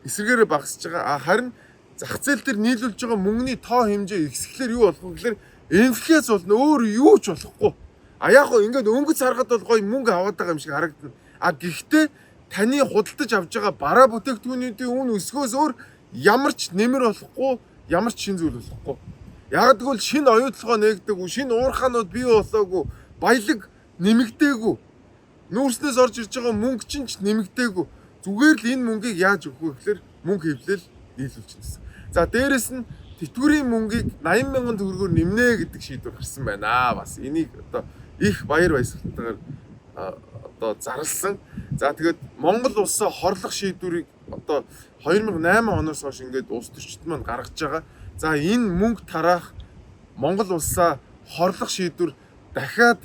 Эсрэгээрээ багасж байгаа. А харин зах зээл дээр нийлүүлж байгаа мөнгөний тоо хэмжээ ихсэхлээр юу болох вэ гэхээр инфляц болно, өөр юу ч болохгүй. А яг гоо ингээд өнгөц харахад бол гоё мөнгө аваад байгаа юм шиг харагдана. А гэхдээ таны худалдаж авч байгаа бараа бүтээгдэхүүнүүдийн үн өсгөөс өөр ямар ч нэмэр болохгүй, ямар ч шин зүйл болохгүй. Яг тэгвэл шинэ оюутлогоо нээгдэггүй, шинэ уурхаанууд бий болоогүй, баялаг нэмэгдээгүй. Нүүрснээс орж ирж байгаа мөнгө чинь ч нэмэгдээгүй. Зүгээр л энэ мөнгийг яаж өгөх вэ гэхээр мөнгө хэвлэл нийлүүлчихнэ гэсэн. За дээрэс нь тэтгэврийн мөнгийг 80,000 төгрөгөөр нэмнэ гэдэг шийдвэр гарсан байна. Бас энийг одоо их баяр баясгалтайгаар одоо зарласан. За тэгээд Монгол улсаа хорлох шийдвэрийг одоо 2008 оноос хойш ингээд улс төрчид маань гаргаж байгаа. За энэ мөнгө тараах Монгол улсаа хорлох шийдвэр дахиад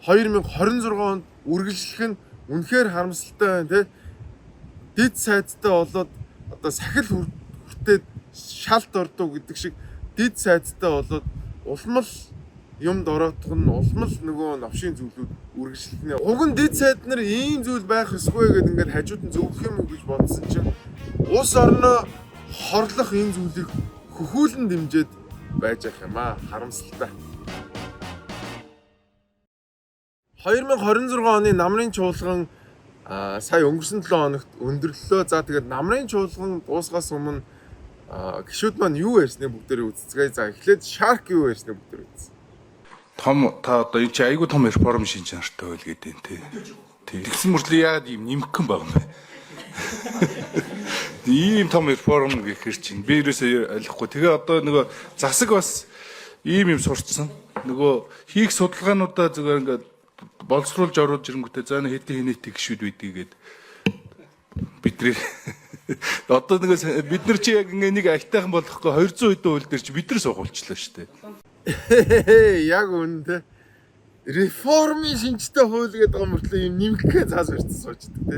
2026 онд үргэлжлэх нь үнэхээр харамсалтай байна тий. Дэд сайдтай болоод одоо сахил хүртээд шалт ордоо гэдэг шиг дэд сайдтай болоод улам л юм дороотох нь улам л нөгөө новшийн зүйлүүд үргэлжлэнэ. Уг нь дэд сайд нар ийм зүйл байх ёсгүй гэдээ ингээд хажууд нь зөвлөх юм уу гэж бодсон чинь улс орноо хорлох энэ зүйлийг хөхүүлэн дэмжиж байж ах юм аа. Харамсалтай. 2026 оны намрын чуулган сая өнгөрсөн 7 хоногт өндөрлөлөө. За тэгээд намрын чуулган дуусгаас өмнө гişүүд маань юу ярьсныг бүгдээрээ үзцгээе. За эхлээд Shark юу ярьсныг бүгдээрээ үзсэн. Том та одоо энэ чи айгүй том реформ шин чанартай байл гэдэг юм тий. Тэгсэн мөртлөө яагаад ийм нэмэгхэн байгаа юм бэ? Ийм том реформ гэхэр чинь би ерөөсөө ойлгохгүй. Тэгээ одоо нөгөө засаг бас ийм юм сурцсан. Нөгөө хийх судалгаануудаа зүгээр ингээд боловсруулж оруулж ирэнгүүтээ за нэг хэдэн хинээтэй гişүүд байдгийг гээд бидний одоо нөгөө бид нар чи яг ингээ нэг айтайхан болохгүй 200 хэдэн хууль дээр чи бид нар суугуулчлаа шүү дээ. Яг үнэн те. Реформын шинжтэй хууль гэдэг байгаа мөртлөө юм нэмэхгээ цаас барьсан суучдаг те.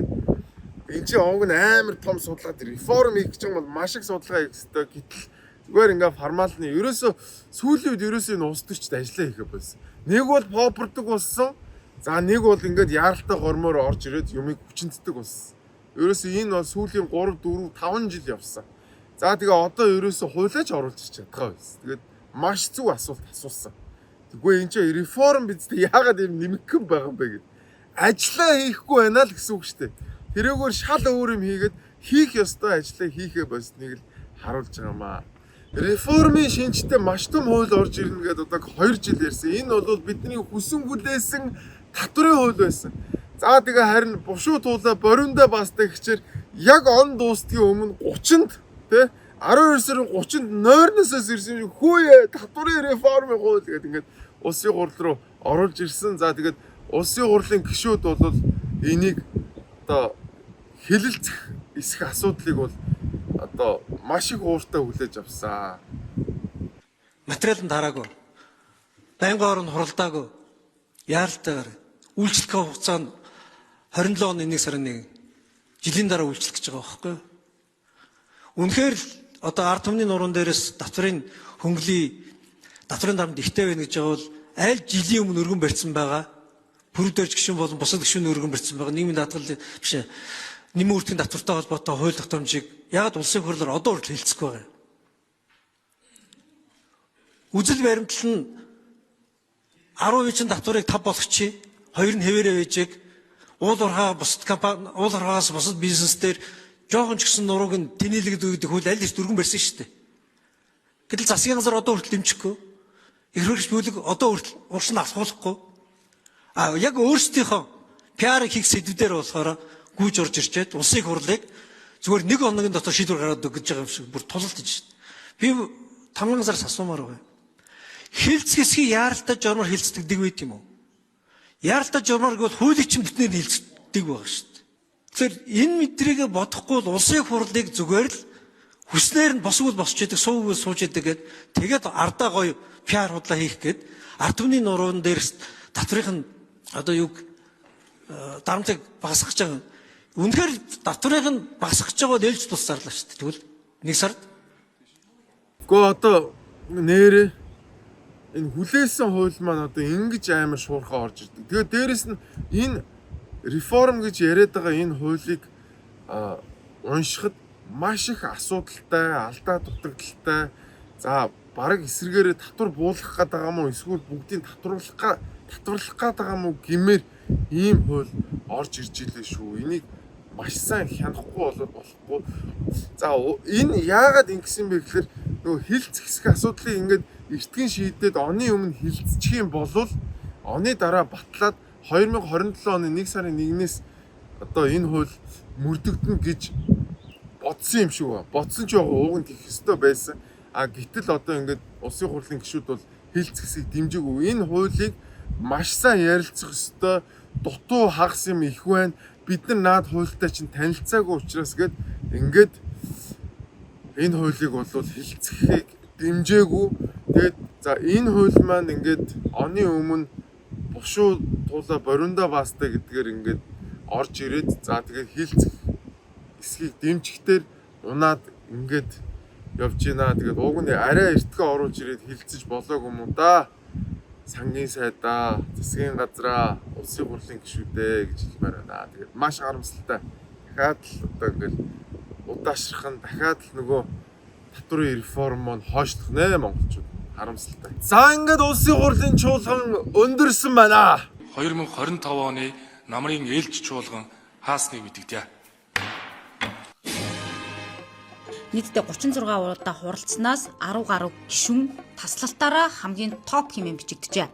Энд чи овг нь амар том судалгаа реформ хийх гэж байгаа бол маш их судалгаа хийх ёстой. Гэтэл зүгээр ингээ формалны ерөөсөө сүүлийн үед ерөөсөө энэ улс төрчд ажиллаа хийхэ болсон. Нэг бол попордог болсон. За нэг бол ингээд яаралтай гормоор орж ирээд юмыг хүчинтдэг болсон. Ерөөсөө энэ бол сүүлийн 3 4 5 жил явсан. За тэгээ одоо ерөөсөө хуулиач оруулж ирч чадгаа байсан. Тэгээд маш зөв асуулт асуусан. Тэгвэл энэ чинь реформ бидтэй яагаад ийм нэмэгхэн байгаа юм бэ гэд. Ажлаа хийхгүй байна л гэсэн үг шүү дээ. Тэрөөгөр шал өөр юм хийгээд хийх ёстой ажлаа хийхээ болсныг л харуулж байгаа юм аа. Реформын шинжтэй маш том хууль орж ирнэ гэдээ одоо 2 жил ярьсан. Энэ бол бидний хүсэн хүлээсэн татврын хууль байсан. За тэгээ харин бушуу туулаа бориндоо басдаг гэхчээр яг он дуустгийн өмнө 30-нд тэ 12 сарын 30-нд нойрносоос ирсэн юм хүү татврын реформын хууль гэдэг ингээд улсын хурал руу оруулж ирсэн. За тэгээд улсын хурлын гишүүд бол энийг одоо хэлэлцэх эсэх асуудлыг бол одоо маш их ууртай хүлээж авсан. Материал нь тараагүй. Байнгын орон хуралдаагүй. Яаралтайгаар үйлчлэх хугацаа нь 27 оны 1 сарын 1 жилийн дараа үйлчлэх гэж байгаа байхгүй юу? Үнэхээр л одоо ард түмний нуруунд дээрээс татврын хөнгөлийн татврын дарамт ихтэй байна гэж байгаа бол аль жилийн өмнө өргөн барьсан байгаа. Пүрэв дээрч гишүүн болон бусад гишүүн өргөн барьсан байгаа. Нийгмийн даатгал биш нэмэн үртгийн татвартай холбоотой хууль тогтоомжийг яагаад улсын хурлаар одоо хүртэл хэлцэхгүй байгаа юм? Үзэл баримтлал нь 10% татварыг 5 болгочих, 2 нь хэвээрээ байжээг уул уурхаа бусад компани, уул уурхаагаас бусад бизнес дээр жоохон ч гэсэн нурууг нь тэнийлэгдэг гэдэг хууль аль эрт өргөн барьсан шүү дээ. Гэтэл засгийн газар одоо хүртэл дэмжихгүй. Эрх хэрэгч бүлэг одоо хүртэл урш нь асуулахгүй. А яг өөрсдийнхөө PR хийх сэдвээр болохоор гүйж орж ирчээд улсын хурлыг зүгээр нэг хоногийн дотор шийдвэр гаргаад өгч байгаа юм шиг бүр тулалдаж шин. Би тамган газараас асуумаар байгаа. Хилцэх хэсгийг яаралтай журмаар хилцдэг байт юм уу? Яаралтай журмаар гэвэл хуулийн чинь бүтнээр хилцдэг байгаа шүү дээ. Тэгэхээр энэ мэдрийгээ бодохгүй бол улсын хурлыг зүгээр л хүснээр нь босгол босч идэг, суугвал сууж идэг гэд тэгээд ардаа гоё PR худлаа хийх гээд ард түмний нуруун дээр татврын нь одоо юг дарамтыг багасгах гэж байгаа. Үнэхээр татврыг нь багасгах гэж байгаа бол ээлж тус зарлаа шүү дээ. Тэгвэл нэг сард. Гэхдээ одоо нэрээ энэ хүлээсэн хууль маань одоо ингэж амар шуурхаа орж ирдэг. Тэгээд дээрэс нь энэ реформ гэж яриад байгаа энэ хуулийг уншихад маш их асуудалтай, алдаа дутагдaltaй. За бараг эсрэгээрээ татвар буулгах гээд байгаа мó эсвэл бүгдийг татварлах гээд байгаа мó гэмээр ийм хууль орж ирж илээ шүү. Энийг маш сайн хянахгүй болоод болохгүй. За энэ яагаад ингэсэн бэ гэхээр нөгөө хилцэх хэсэг асуудлыг ингээд эртгэн шийдээд оны өмнө хилцчих юм болвол оны дараа батлаад 2027 оны 1 сарын 1-ээс одоо энэ хууль мөрдөгдөнө гэж бодсон юм шиг байна. Бодсон ч яг ууг нь тийх ёстой байсан. А гэтэл одоо ингээд улсын хурлын гишүүд бол хилцэх хэсгийг дэмжээгүй. Энэ хуулийг маш сайн ярилцах ёстой. Дутуу хагас юм их байна. Бид нар наад хуультай чинь танилцаагүй учраас гээд ингээд энэ хуулийг бол хилцэхийг дэмжээгүй. Тэгээд за энэ хууль маань ингээд оны өмнө бушуу туулаа бориндоо баастай гэдгээр ингээд орж ирээд за тэгээд хилцэх эсхийг дэмжихдээ унаад ингээд явж байна. Тэгээд уг нь арай эртгээ оруулж ирээд хилцэж болоогүй юм уу да. Сангийн сайдаа, засгийн газраа, улсын хурлын гишүүдээ гэж хэлмээр байна. Тэгээд маш харамсалтай. Дахиад л одоо ингээл удаашрах нь дахиад л нөгөө татврын реформ маань хойшлох нэ монголчууд. Харамсалтай. За ингээд улсын хурлын чуулган өндөрсөн байна. 2025 оны намрын ээлж чуулган хаасныг мэдэгдэе. Нийтдээ 36 удаа хуралцсанаас 10 гаруй гишүүн таслалтаараа хамгийн топ хэмээн бичигджээ.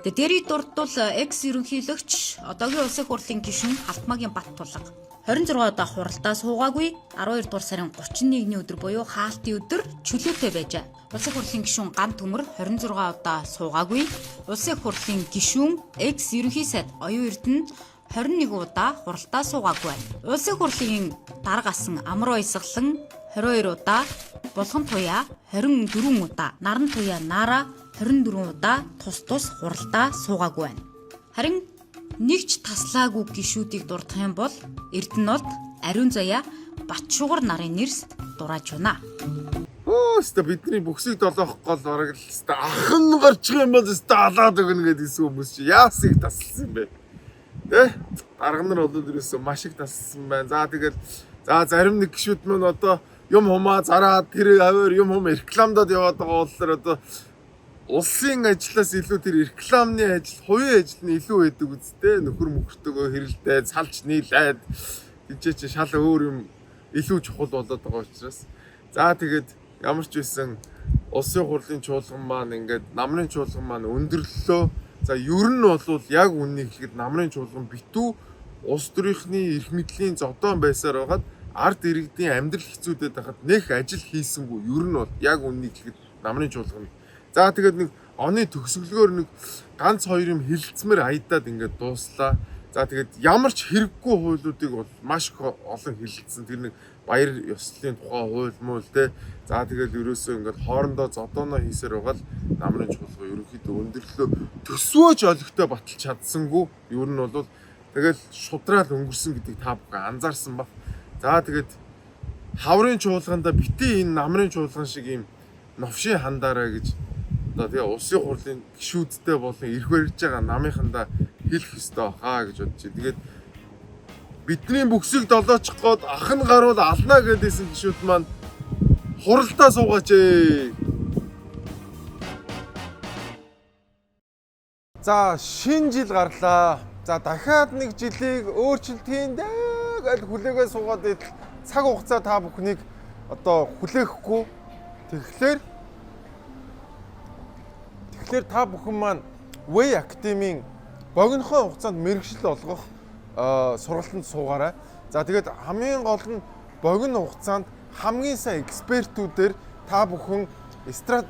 Тэгээ дэрий дурдвал экс ерөнхийлөгч одоогийн улсын хурлын гишүүн Халтмаагийн Баттулга 26 удаа хуралдаа суугаагүй 12 дугаар сарын 31-ний өдөр буюу хаалтын өдөр чөлөөтэй байжээ. Улсын хурлын гишүүн Ган Төмөр 26 удаа суугаагүй. Улсын хурлын гишүүн экс ерөнхий сайд Оюун Эрдэнэ 21 удаа хуралдаа суугаагүй байна. Улсын хурлын дарга асан Амар Баясгалан 22 удаа, Булган Туяа 24 удаа, Наран Туяа Нара 24 удаа тус тус хуралдаа суугаагүй байна. Харин нэгч таслаагүй гишүүдийг дурдах юм бол Эрдэнэт, Ариун Заяа, Батшугар нарын нэрс дурааж байна. Өө өстө бидний бүхсийг долоох гол бараг л өстө ах нь гарчих юм бол өстө алаад өгнө гэдгийгсэн хүмүүс чи яасыг тасалсан юм бэ? Тэ? Дарга нар бол ерөөсөө маш их тасалсан байна. За тэгэл за зарим нэг гişүүд мөн одоо юм хумаа зараад тэр аваар юм хум рекламдад яваад байгаа болохоор одоо улсын ажлаас илүү тэр рекламны ажил, хувийн ажил нь илүү байдаг үсттэй нөхөр мөхөртөөгөө хэрэлдээ, салж нийлээд тийч чи шал өөр юм илүү чухал болоод байгаа учраас за тэгээд ямар ч байсан улсын хурлын чуулган маань ингээд намрын чуулган маань өндөрлөлөө. За ер нь бол яг үннийг хэлэхэд намрын чуулган битүү улс төрийнхний эрх мэдлийн зодоон байсаар байгаад ард иргэдийн амьдрал хэцүүдэд байхад нэх ажил хийсэнгүй. Ер нь бол яг үннийг хэлэхэд намрын чуулган. За тэгээд нэг оны төгсгөлөөр нэг ганц хоёр юм хилцмэр аядаад ингээд дууслаа. За тэгээд ямар ч хэрэггүй хуулиудыг бол маш их олон хилцсэн. Тэр нэг баяр ёслолын тухай хууль муул те. За тэгэл ерөөсөө ингээд хоорондоо зодооноо хийсээр байгаа л намрын чуулга ерөнхийдөө өндөрлөө төсвөөж олигтой баталж чадсангүй. Ер нь бол тэгэл шудраал өнгөрсөн гэдгийг та бүхэн анзаарсан баг. За тэгээд хаврын чуулганда бити энэ намрын чуулган шиг ийм новшийн хандаарай гэж одоо тэгээ улсын хурлын гишүүдтэй болон эрх барьж байгаа намынхандаа хэлэх ёстой хаа гэж бодож. Тэгээд бидний бүксийг долоочих гээд ах нь гарвал алнаа гэдээсэн гишүүд маань хуралдаа суугаач ээ. За шинэ жил гарлаа. За дахиад нэг жилийг өөрчлөлтийн дээ гэж хүлээгээ суугаад идэл цаг хугацаа та бүхнийг одоо хүлээхгүй. Тэгэхээр та бүхэн маань Way Academy-ийн богинохон хугацаанд мэргэжил олгох сургалтанд суугаарай. За тэгээд хамгийн гол нь богино хугацаанд хамгийн сайн экспертүүдээр та бүхэн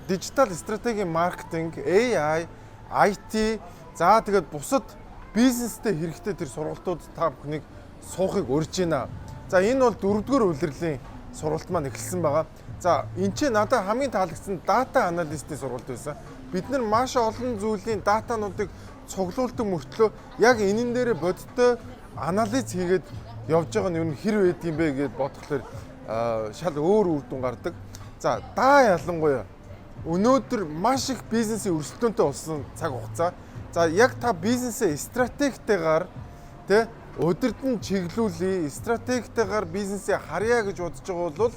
дижитал стратегийн маркетинг, AI, IT, за тэгээд бусад бизнестэй хэрэгтэй тэр сургалтууд та бүхнийг суухыг урьж байна. За энэ бол дөрөвдүгээр улирлын сургалт маань эхэлсэн байгаа. За энэ ч надад хамгийн таалагдсан дата аналистийн сургалт байсан. Бид нар маш олон зүйлийн датануудыг цуглуулдаг мөртлөө яг энэн дээрээ бодиттой анализ хийгээд явж байгаа нь ер нь хэр байд юм бэ гэдээ бодохлоор шал өөр үр дүн гардаг. За даа ялангуяа өнөөдөр маш их бизнесийн өрсөлдөөнтэй болсон цаг хугацаа. За яг та бизнесээ стратегтэйгаар тэ удирдан чиглүүлээ, стратегтэйгаар бизнесээ харьяа гэж бодож байгаа бол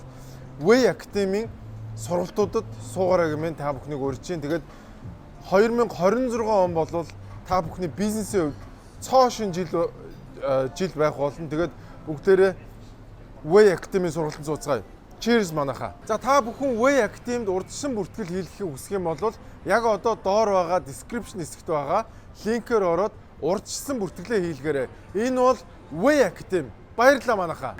Way Academy-ийн сургалтуудад суугаарай гэмээр та бүхнийг урьж чинь. Тэгээд 2026 он бол та бүхний бизнесийн хувьд цоо шин жил байх болно. Тэгээд бүгдээрээ Way Academy сургалтанд сууцгаая. Cheers манайхаа. За та бүхэн Way Academy-д урдсан бүртгэл хийлгэхийг хүсэх юм бол яг одоо доор байгаа description хэсэгт байгаа линкээр ороод урдчилсан бүртгэлээ хийлгээрэй. Энэ бол Way Academy. Баярлалаа манайхаа.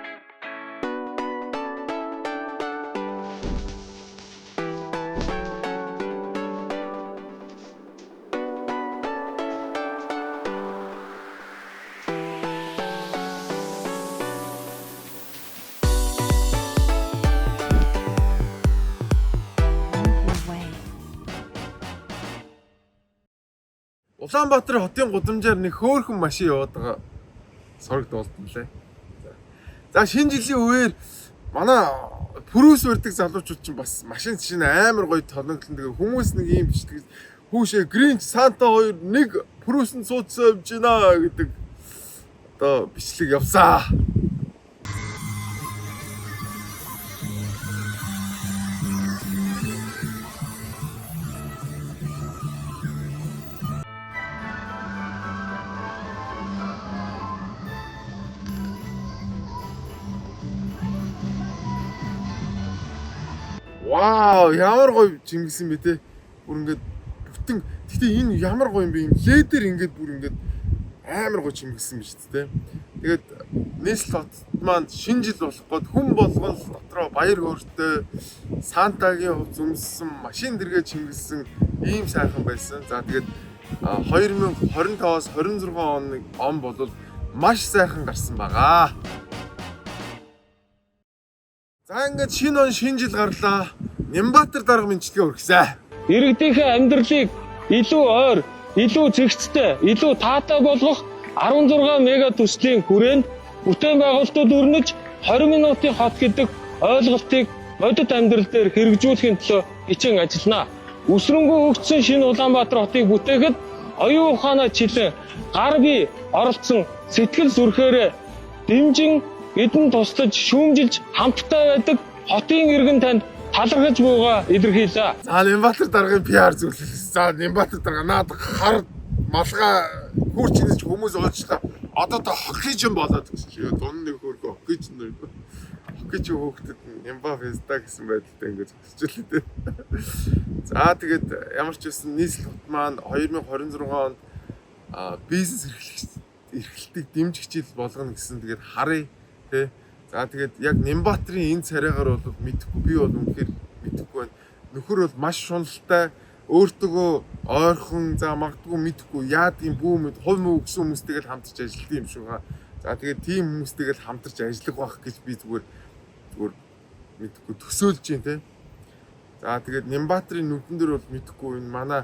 Улаанбаатар хотын гудамжаар нэг хөөрхөн машин яваад байгаа сорог дуулдан лээ. За шинэ жилийн үеэр манай пүрүс барьдаг залуучууд чинь бас машин чинь амар гоё тоноглон тэгээ хүмүүс нэг юм бичлэг Хүүшээ Grinch Santa хоёр нэг пүрүүсэнд суудсан юм чинь гэдэг одоо бичлэг явсаа. Вау, ямар гоё жингэсэн бэ те. Бүр ингээд бүтэн. Гэхдээ энэ ямар гоё юм бэ? Юм ледер ингээд бүр ингээд амар гоё чимгэсэн биз дээ. Тэгээд нийслэл хотод маань шинэ жил болох гээд хүн болгон л дотроо баяр хөөртэй Сантагийн хувц өмссөн, машин дэргээ чимгэлсэн ийм сайхан байсан. За тэгээд 2025-аас 26 оны он бол маш сайхан гарсан байгаа. За ингээд шинэ он шинэ жил гарлаа. Нямбатар дарга мэндчилгээ хүргэсэн. Иргэдийнхээ амьдралыг илүү ойр, илүү зэгцтэй, илүү таатай болгох 16 мега төслийн хүрээнд бүтээн байгуулалтууд өрнөж 20 минутын хот гэдэг ойлголтыг бодит амьдрал дээр хэрэгжүүлэхийн төлөө хичээн ажиллана. Өсрөнгөө хөгжсөн шинэ Улаанбаатар хотыг бүтээхэд оюун ухаанаа чилэн гар бие оролцсон сэтгэл зүрхээрээ дэмжин эдэн туслаж шүүмжилж хамттай байдаг хотын иргэн танд талархаж буйгаа илэрхийлээ. За Нямбатар даргын PR зөвлөл. За Нямбатар дарга наад хар малгай хүүрч инэж хүмүүс уучлаа. Одоо та хоккей ч юм болоод гэсэн чи дун нэг хөөрхөн хоккей ч нэг хоккей ч хөөхдөд Нямба феста гэсэн байдалтай ингээд зогсчихлээ дээ. За тэгээд ямар ч байсан нийслэл хот маань 2026 онд бизнес эрхлэлтийг дэмжих жил болгоно гэсэн тэгээд харъя тий. За тэгээд яг Нямбатрын энэ царайгаар бол мэдэхгүй, би бол үнэхээр мэдэхгүй байна. Нөхөр бол маш шуналтай, өөртөөгөө ойрхон, за магадгүй мэдэхгүй яадын бүү мэд хувь мүү гэсэн хүмүүстэйг л хамтарч ажилладаг юм шиг байгаа. За тэгээд тийм хүмүүстэйг л хамтарч ажиллах байх гэж би зүгээр мэдэхгүй төсөөлж байна те. За тэгээд Нямбатрын нүдэн дээр бол мэдэхгүй энэ манай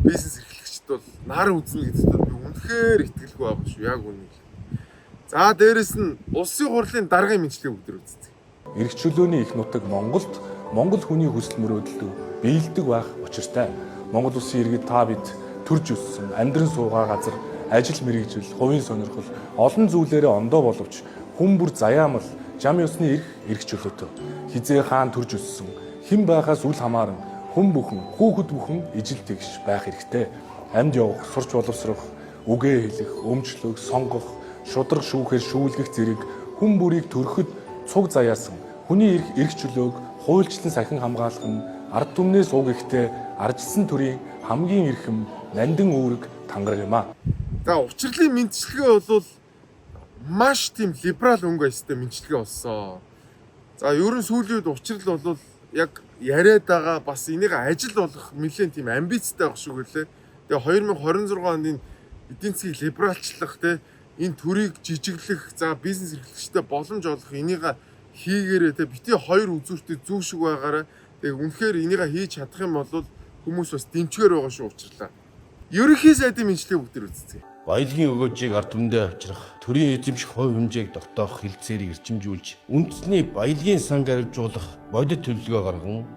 бизнес эрхлэгчд бол нар үзнэ гэдэгт би үнэхээр итгэлгүй байгаа шүү. Яг үнэ. За дээрэс нь улсын хурлын даргын мэндчилгээ бүгд үздэг. Эрх чөлөөний их нутаг Монголд Монгол хүний хүсэл мөрөөдөлтөг биелдэг байх учиртай. Монгол улсын иргэд та бид төрж өссөн, амьдран суугаа газар, ажил мэргэжил, хувийн сонирхол олон зүйлээрээ ондоо боловч хүн бүр заяамал жам ёсны эрх эрх чөлөөтэй. Хизээ хаан төрж өссөн, хэн байхаас үл хамааран хүн бүхэн, хүүхэд бүхэн ижил тэгш байх хэрэгтэй. Амьд явах, сурч боловсрох, үгээ хэлэх, өмчлөх, сонгох, шудраг шүүхээр шүүлгэх зэрэг хүн бүрийг төрөхөд цуг заяасан хүний эрх эрх чөлөөг хуульчлан сахин хамгаалах нь ард түмнээс уг ихтэй аржилсан төрийн хамгийн эрхэм нандин үүрэг тангараг юм а. За учирлын мэндчилгээ бол маш тийм либерал өнгө аястай мэндчилгээ болсон. За ерөн сүүлийн үед учрал бол яг яриад байгаа бас энийг ажил болгох нэлээд тийм амбицтай байх шиг үлээ. Тэгээ 2026 онд энэ эдийн засгийг либералчлах те энэ төрийг жижиглэх, за бизнес эрхлэгчдэд боломж олгох энийг хийгээрээ те бити хоёр үзүүртэй зүү шиг байгаараа тэгээ үнэхээр энийг хийж чадах юм бол хүмүүс бас дэмжгээр байгаа шүү учирлаа. Ерөнхий сайдын мэндчилгээ бүгд үзцгээе. Баялагын өгөөжийг ард түмэндээ авчрах, төрийн эзэмших хувь хэмжээг тогтоох хэлцээрийг эрчимжүүлж, үндэсний баялагын сан гарилжуулах бодит төлөвлөгөө гарган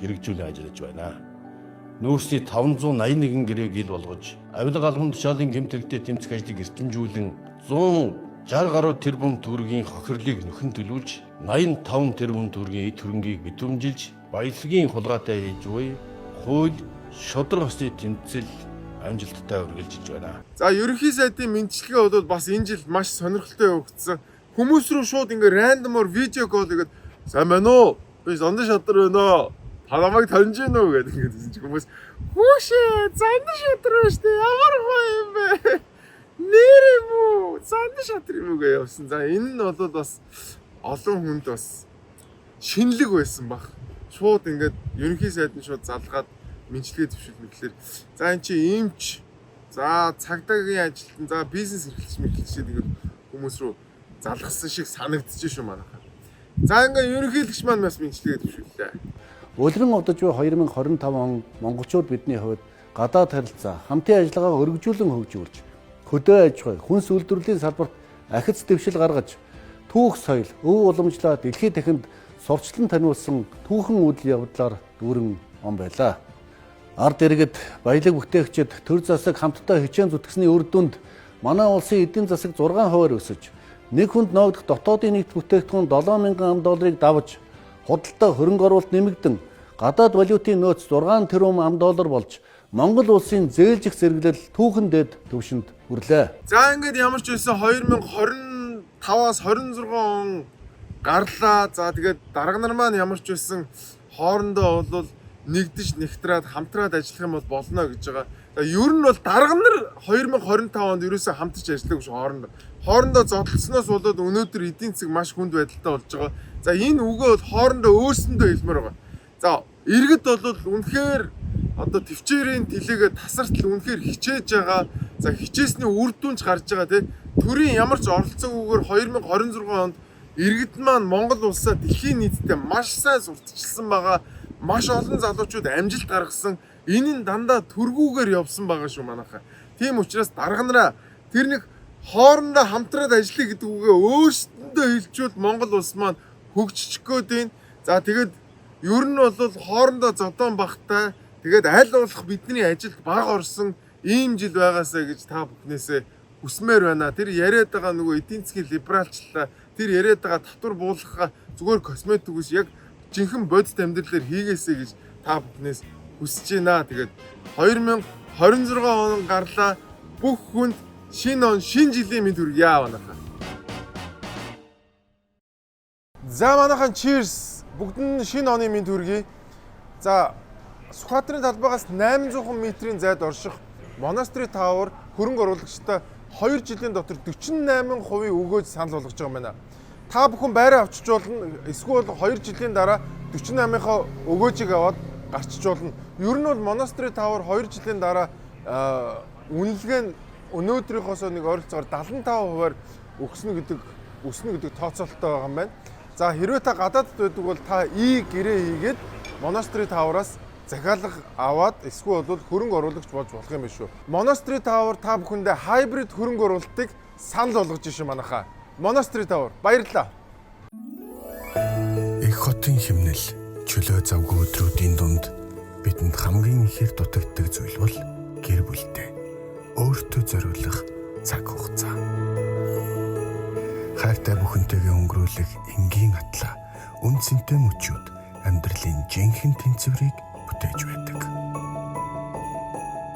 хэрэгжүүлэн ажиллаж байна. Нүүрсний 581 гэрээг ил болгож, авилга албан тушаалын гэмт хэрэгтэй тэмцэх ажлыг эрчимжүүлэн 160 гаруй тэрбум төгрөгийн хохирлыг нөхөн төлөвлөж, 85 тэрбум төгрөгийн эд хөрөнгийг битүүмжилж, баялагын хулгайтай хийж буй хууль шударга ёсны тэмцэл амжилттай үргэлжилж байна. За ерөнхий сайдын мэндчилгээ бол бас энэ жил маш сонирхолтой явагдсан. Хүмүүс рүү шууд ингээ рандомор видео кол хийгээд сайн байна уу? Би зондан шатар байна уу? Та намайг таньж гин үү гэдэг ингээд үзэн чи хүмүүс хүүшээ зондан шатар байна штэ ямар гоё юм бэ? Нэр юм уу? Зондан шатар юм уу гэж явсан. За энэ нь бол бас олон хүнд бас шинэлэг байсан бах. Шууд ингээд ерөнхий сайд нь шууд залгаад мэндчилгээ дэвшүүлнэ гэхлээр за эн чи эмч за цагдаагийн ажилтан за бизнес эрхлэгч мэрхлэгчид ингээд хүмүүс рүү залгасан шиг санагдчих шүү манайхаа. За ингээд ерөнхийлөгч маань бас мэндчилгээ дэвшүүллээ. Улиран одож буй 2025 он монголчууд бидний хувьд гадаад харилцаа, хамтын ажиллагааг өргөжүүлэн хөгжүүлж, хөдөө аж ахуй, хүнс үйлдвэрлэлийн салбарт ахиц дэвшил гаргаж, түүх соёл, өв уламжлаа дэлхийд дахинд сурчлан таниулсан түүхэн үйл явдлаар дүүрэн он байлаа. Ард иргэд, баялаг бүтээгчид, төр засаг хамтдаа хичээн зүтгэсний үр дүнд манай улсын эдийн засаг 6%-аар өсөж, нэг хүнд ноогдох дотоодын нийт бүтээгдэхүүн 7000 ам долларыг давж, худалдаа хөрөнгө оруулалт нэмэгдэн, гадаад валютын нөөц 6 тэрбум ам доллар болж, Монгол улсын зээлжих зэрэглэл түүхэн дээд түвшинд хүрлээ. За ингээд ямар ч байсан 2025-аас 26 он гарлаа. За тэгээд дарга нар маань ямар ч байсан хоорондоо бол нэгдэж нэгтраад хамтраад ажиллах юм бол болно гэж байгаа. За ер нь бол дарга нар 2025 онд ерөөсөө хамтарч ажиллаагүй шүү хоорондоо. Хоорондоо зодолсноос болоод өнөөдөр эдийн засаг маш хүнд байдалтай болж байгаа. За энэ үгээ бол хоорондоо өөрсөндөө хэлмээр байгаа. За иргэд бол үнэхээр одоо төвчээрийн тэлээгээ тасартал үнэхээр хичээж байгаа. За хичээсний үр дүнж гарч байгаа тий. Төрийн ямар ч оролцоогүйгээр 2026 онд иргэд маань Монгол улсаа дэлхийн нийтдээ маш сайн сурталчилсан байгаа. Маш олон залуучууд амжилт гаргасан. Энэ нь дандаа төргүүгээр явсан байгаа шүү манайхаа. Тийм учраас дарга нараа тэр нэг хоорондоо хамтраад ажиллая гэдэг үгээ өөрсдөндөө хэлжүүл Монгол улс маань хөгжчих гээд байна. За тэгээд ер нь бол хоорондоо зодоон багтай тэгээд аль болох бидний ажилд бага орсон ийм жил байгаасаа гэж та бүхнээсээ хүсмээр байна. Тэр яриад байгаа нөгөө эдийн засгийн либералчлалаа, тэр яриад байгаа татвар буулгахаа зүгээр косметик биш яг жинхэнэ бодит амьдралаар хийгээсэй гэж та бүхнээс хүсэж байна. Тэгээд 2026 он гарлаа. Бүх хүнд шинэ он, шинэ жилийн мэнд хүргье манайхаа. За манайхан cheers. Бүгд нь шинэ оны мэнд хүргэе. За Сүхбаатарын талбайгаас 800 метрийн зайд орших Monastery Tower хөрөнгө оруулагчдаа 2 жилийн дотор 48% өгөөж санал болгож байгаа юм байна. Та бүхэн байраа авчиж болно. Эсвэл 2 жилийн дараа 48-ынхаа өгөөжийг аваад гарчиж болно. Ер нь бол Monastery Tower 2 жилийн дараа үнэлгээ нь өнөөдрийнхоосоо нэг ойролцоогоор 75%-аар өснө гэдэг тооцоололтой байгаа юм байна. За хэрвээ та гадаадд байдаг бол та и гэрээ хийгээд Monastery Tower-аас захиалга аваад эсвэл бол хөрөнгө оруулагч болж болох юм биш үү. Monastery Tower та бүхэндээ hybrid хөрөнгө оруулалтыг санал болгож шин манайхаа. Monastery Tower баярлалаа. Их хотын химнэл чөлөө завгүй өдрүүдийн дунд бидэнд хамгийн ихээр дутагддаг зүйл бол гэр бүлтэй өөртөө зориулах цаг хугацаа. Хайртай бүхэнтэйгээ өнгөрүүлэх энгийн атлаа үн цэнтэй мөчүүд амьдралын жинхэнэ тэнцвэрийг бүтээж байдаг.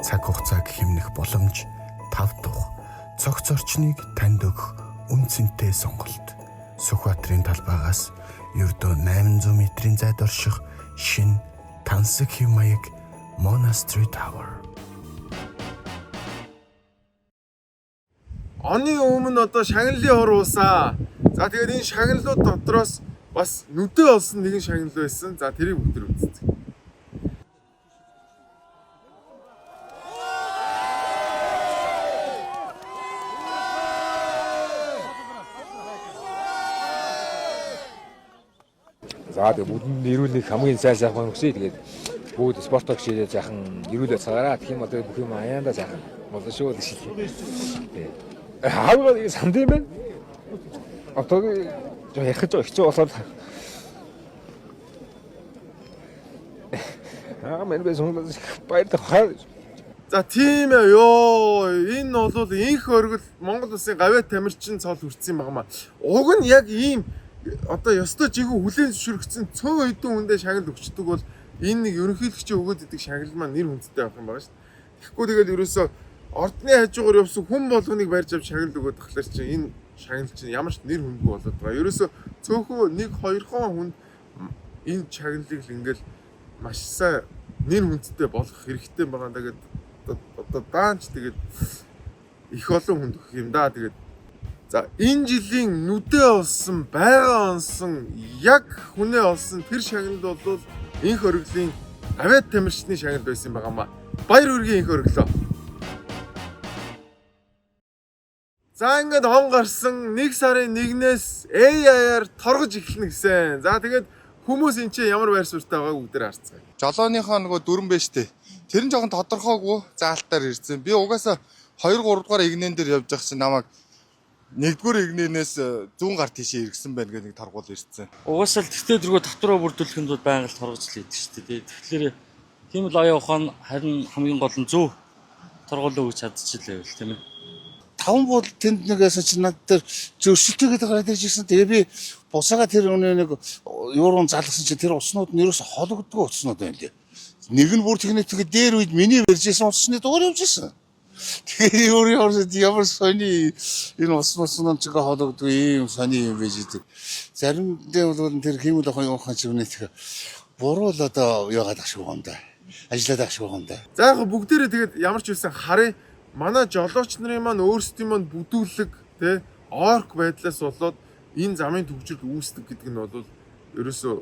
Цаг хугацааг хэмнэх боломж тав тух цогц орчныг танд өгөх үн цэнтэй сонголт. Сүхбаатарын талбайгаас ердөө 800 метрийн зайд орших шинэ тансаг хэв маяг Monastery Tower. Оны өмнө одоо шагналын хор уусаа. За тэгээд энэ шагналууд дотроос бас нүдээ олсон нэгэн шагнал байсан. За тэрийг бүгд үзцгээе. За тэгээ бүгдэнд эрүүл нэг хамгийн сайн сайхан хүсье. Тэгээд бүгд спортоо хичээлээ сайхан эрүүл байцгаараа. Тэгэх юм бол тэгээд бүх юм аяандаа сайхан болно шүү гэж хэлье. Хаавгаа санд юм байна. Одоо жоо ярих жоо хэцүү болоод аа мэн бэ сонглоо баярлалаа. За тийм ээ ёо энэ бол инх оргил Монгол улсын гавьяа тамирчин цол хүртсэн юм байна. Уг нь яг ийм одоо ёстой жинхэнэ хүлээн зөвшөөрөгдсөн цөөн хэдэн хүндээ шагнал өгчдөг бол энэ нэг ерөнхийлөгчийн өгөөд идэг шагнал маань нэр хүндтэй байх юм байна шүү дээ. Тэгэхгүй тэгэл ерөөсөө ордны хажуугаар явсан хүн болгоныг барьж авч шагнал өгөөд тахлаар чинь энэ шагнал чинь ямар ч нэр хүндгүй болоод байгаа. Ерөөсөө цөөхөн нэг хоёрхон хүн энэ шагналыг л ингээл маш сайн нэр хүндтэй болгох хэрэгтэй байгаа даа тэгээд одоо даанч тэгээд их олон хүнд өгөх юм да. Тэгээд за энэ жилийн нүдээ олсон, байгаа онсон, яг хүнээ олсон тэр шагнал бол инх оргилын авиат тамирчны шагнал байсан байгаа маа. Баяр хүргэе инх оргилоо. За ингээд он гарсан 1 сарын 1-ээс AI-аар торгож эхэлнэ гэсэн. За тэгээд хүмүүс энэ чинь ямар байр суурьтай байгааг бүгдээр харцгаая. Жолооныхоо нөгөө дүрэн байж тээ. Тэр нь жоохон тодорхойгүй заалтаар ирсэн. Би угаасаа 2 3 дугаар игнэн дээр явж байгаа чинь намайг 1-р игнэнээс зүүн гар тийшээ эргэсэн байна гэх нэг торгуул ирсэн. Угаасаа л тэгтээ дөргөө татвараа бүрдүүлэхэд бол байнга л торгож л идэг шүү дээ. Тэгэхээр Хиймэл оюун ухаан харин хамгийн гол нь зөв торгууль өгч чадчихлаа байвал тийм ээ. Таван бууд тэнд нэг байсан чинь над дээр зөрчилтэй гэдэг гараад ирж ирсэн. Тэгээ би бусаага тэр өнөө нэг юуруу залгасан чинь тэр уснууд нь ерөөс хологддгүй утаснууд байна лээ. Нэг нь бүр техниктэй дээр үед миний барьж исэн утасны дугаар явж исэн. Тэгээ өөр ямар ямар сони энэ ус муснууд ч хологдгүй юм сони юм байж идэг. Заримдаа бол тэр хиймэл оюун ухаан ч юм нэг буруу л одоо яагаад ах шиг байгаа юм да. Ажиллаад ах шиг байгаа юм да. За яг бүгдээрээ тэгээд ямар ч байсан харъя. Манай жолооч нарын маань өөрсдийн маань бүдүүлэг тэ орк байдлаас болоод энэ замын түгжрэл үүсдэг гэдэг нь бол ерөөсөө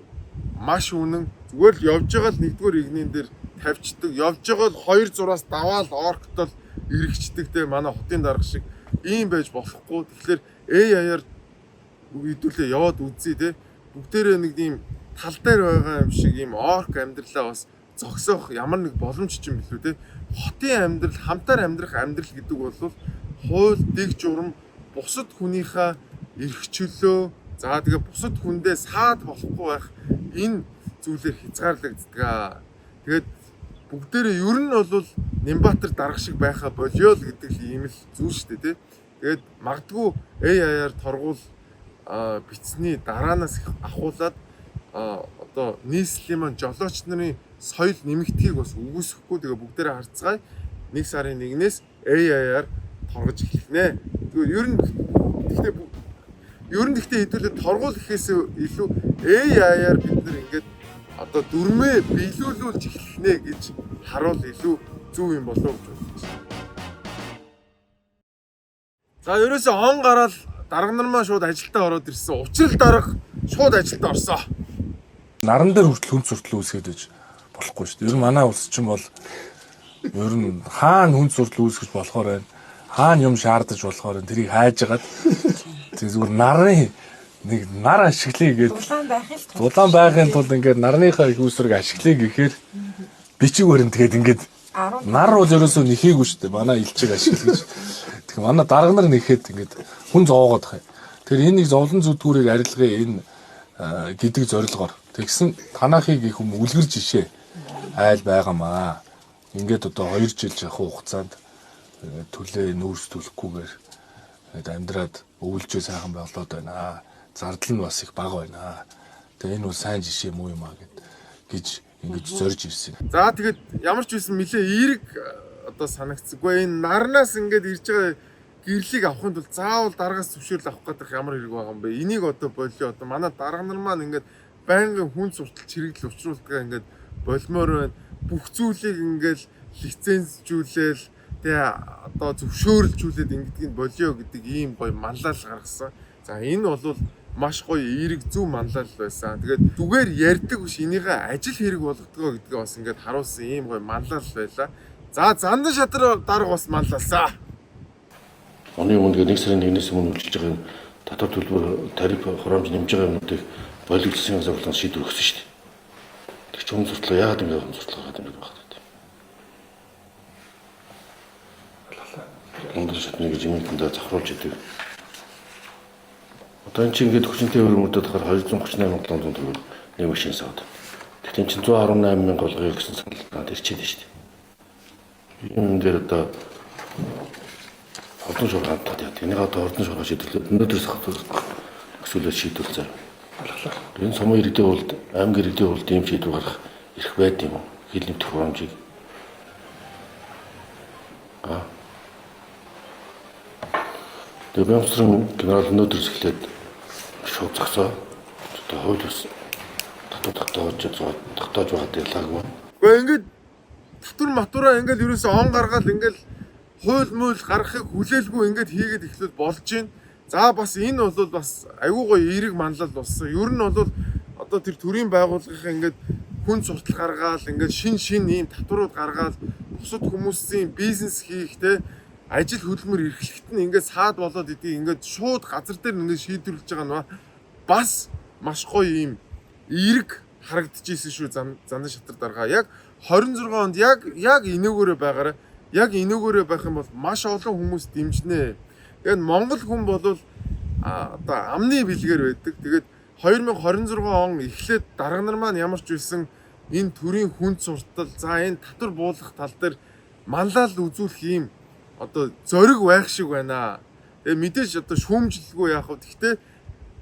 маш үнэн. Зүгээр л явж байгаа л нэгдүгээр игнэн дээр тавьчихдаг. Явж байгаа л 2 зураас даваал орктол эргэждэг те манай хотын дарга шиг ийм байж болохгүй. Тэгэхээр AI-аар хэдүүлээ яваад үзье те. Бүгдээрээ нэг ийм тал дээр байгаа юм шиг ийм орк амьдралаа бас зогсоох ямар нэг боломж ч юм билүү те. Хотын амьдрал, хамтаар амьдрах амьдрал гэдэг бол хууль, дэг журам, бусад хүнийхээ эрх чөлөө, за тэгээ бусад хүндээ саад болохгүй байх энэ зүйлээр хязгаарлагддаг. Тэгээд бүгдээрээ ер нь бол Нямбатар дарга шиг байхаа болио л гэдэг л ийм л зүйл шүү дээ тий. Тэгээд магадгүй AI-аар торгуул бичсэний дараанаас ахуулаад одоо нийслэлийн маань жолооч нарын соёл нэмэгдэхийг бас үгүйсэхгүй. Тэгээ бүгдээрээ харцгаая. 1 сарын 1-ээс AI-аар торгож эхлэх нэ. Тэгэхээр ер нь гэхдээ ер нь гэхдээ хэдүүлээ торгуул гэхээс илүү AI-аар бид нар ингээд одоо дүрмээ биелүүлүүлж эхлэх нэ гэж харуул илүү зөв юм болов уу гэж бодож байна. За ерөөсөө он гараал дарга нар маань шууд ажилдаа ороод ирсэн. Учрал дарга шууд ажилдаа орсон. Наран дээр хүртэл хүн суртал үүсгээд байж болохгүй шүү дээ. Ер нь манай улс чинь бол ер нь хаана хүн суртал үүсгэж болохоор байна. Хаана юм шаардаж болохоор байна. Тэрийг хайж хагаад тэг зүгээр нарын нэг нар ашиглая гээд Дулаан байхын дулаан байхын тулд ингээд нарныхаа их үүсвэрийг ашиглая гэхээр бичиг баримт тэгээд ингээд нар бол ерөөсөө нэхээгүй шүү дээ. Манай элчиг ашиглаж. Тэгэхээр манай дарга нар нэхэд ингээд хүн зовоогоод байгаа юм. Тэгэхээр энэ нэг зовлон зүдгүүрийг арилгая энэ гэдэг зорилгоор тэгсэн танахыг их юм үлгэр жишээ айл байгаамаа. Ингээд одоо 2 жил жахах хугацаанд төлөө нүүрс төлөхгүйгээр ингээд амьдраад өвлжөө сайхан болоод байна. Зардал нь бас их бага байна. Тэгээ энэ бол сайн жишээ муу юм аа гэж ингэж зорж ирсэн. За тэгээд ямар ч байсан нилээ эерэг одоо санагдсангүй. Энэ нарнаас ингээд ирж байгаа гэрлийг авахын тулд заавал даргаас зөвшөөрөл авах гэдэг ямар хэрэг байгаа юм бэ? Энийг одоо болио. Одоо манай дарга нар маань ингээд байнгын хүн суртал чирэгдэл учруулдаг ингээд болмоор байна. Бүх зүйлийг ингээд лицензжүүлээл тэгээ одоо зөвшөөрлжүүлээд ингэдгийг болио гэдэг ийм гоё манлайлал гаргасан. За энэ бол маш гоё эерэг зөв манлайлал байсан. Тэгээд зүгээр ярьдаг биш энийгээ ажил хэрэг болгодгоо гэдгээ бас ингээд харуулсан ийм гоё манлайлал байлаа. За зандан шатар дарга бас манлайлсан. Оны өмнө 1 сарын 1-ээс өмнө үйлчилж байгаа юм татвар төлбөр тариф хураамж нэмж байгаа юмнуудыг болигдсон засаг шийдвэр өгсөн шүү дээ. Тэр чинь хүн суртлаа яагаад ингэ хүн суртлаа гараад юм бэ гэдэг. Өндөр шатны гэж юм тэндээ завхруулж идэг. Одоо эн чинь ингээд хүчинтэй хөрөмөдөд болохоор 238 700 төгрөг нэг машин савд. Тэгтээ эн чинь 118 мянга болгоё гэсэн санал надад ирчээд шүү дээ. Юм дээр одоо хордон шуурга хандаад яа. Энийг одоо хордон шуурга шийдвэрлээд өнөөдрөөс төсөөлөд шийдвэл заа. Энэ сумын иргэдийн хурлд, аймаг иргэдийн хурлд ийм шийдвэр гаргах эрх байд юм уу? Хил нэвтрэх хурамжийг. Тэгээ Бямсрын генерал өнөөдрөөс эхлээд шууд зогсоо. Одоо хууль бас татвар тогтоож байгаад ялгаагүй. Гэхдээ ингээд татвар матураа ингээд ерөөсөө он гаргаал ингээд хууль муул гаргахыг хүлээлгүй ингээд хийгээд эхлүүл болж байна. За бас энэ бол бас айгүй гоё эерэг манлал болсон. Ер нь бол одоо тэр төрийн байгууллагынхаа ингээд хүн суртал гаргаал ингээд шин ийм татварууд гаргаал бусад хүмүүсийн бизнес хийх те ажил хөдөлмөр эрхлэхэд нь ингээд саад болоод идгийг ингээд шууд газар дээр ингээд шийдвэрлэж байгаа нь бас маш гоё ийм эерэг харагдчихсэн шүү зандан шатар дарга. Яг 26 онд яг энээгээрээ байгаарай. Яг энээгээрээ байх юм бол маш олон хүмүүс дэмжинэ. Тэгээд Монгол хүн бол одоо амны бэлгээр байдаг. Тэгээд 2026 он эхлээд дарга нар маань ямар ч байсан энэ төрийн хүнд суртал, за энэ татвар буулгах тал дээр манлаал үзүүлэх ийм одоо зориг байх шиг байна. Тэгээ мэдээж одоо шүүмжлэлгүй яах вэ? Гэхдээ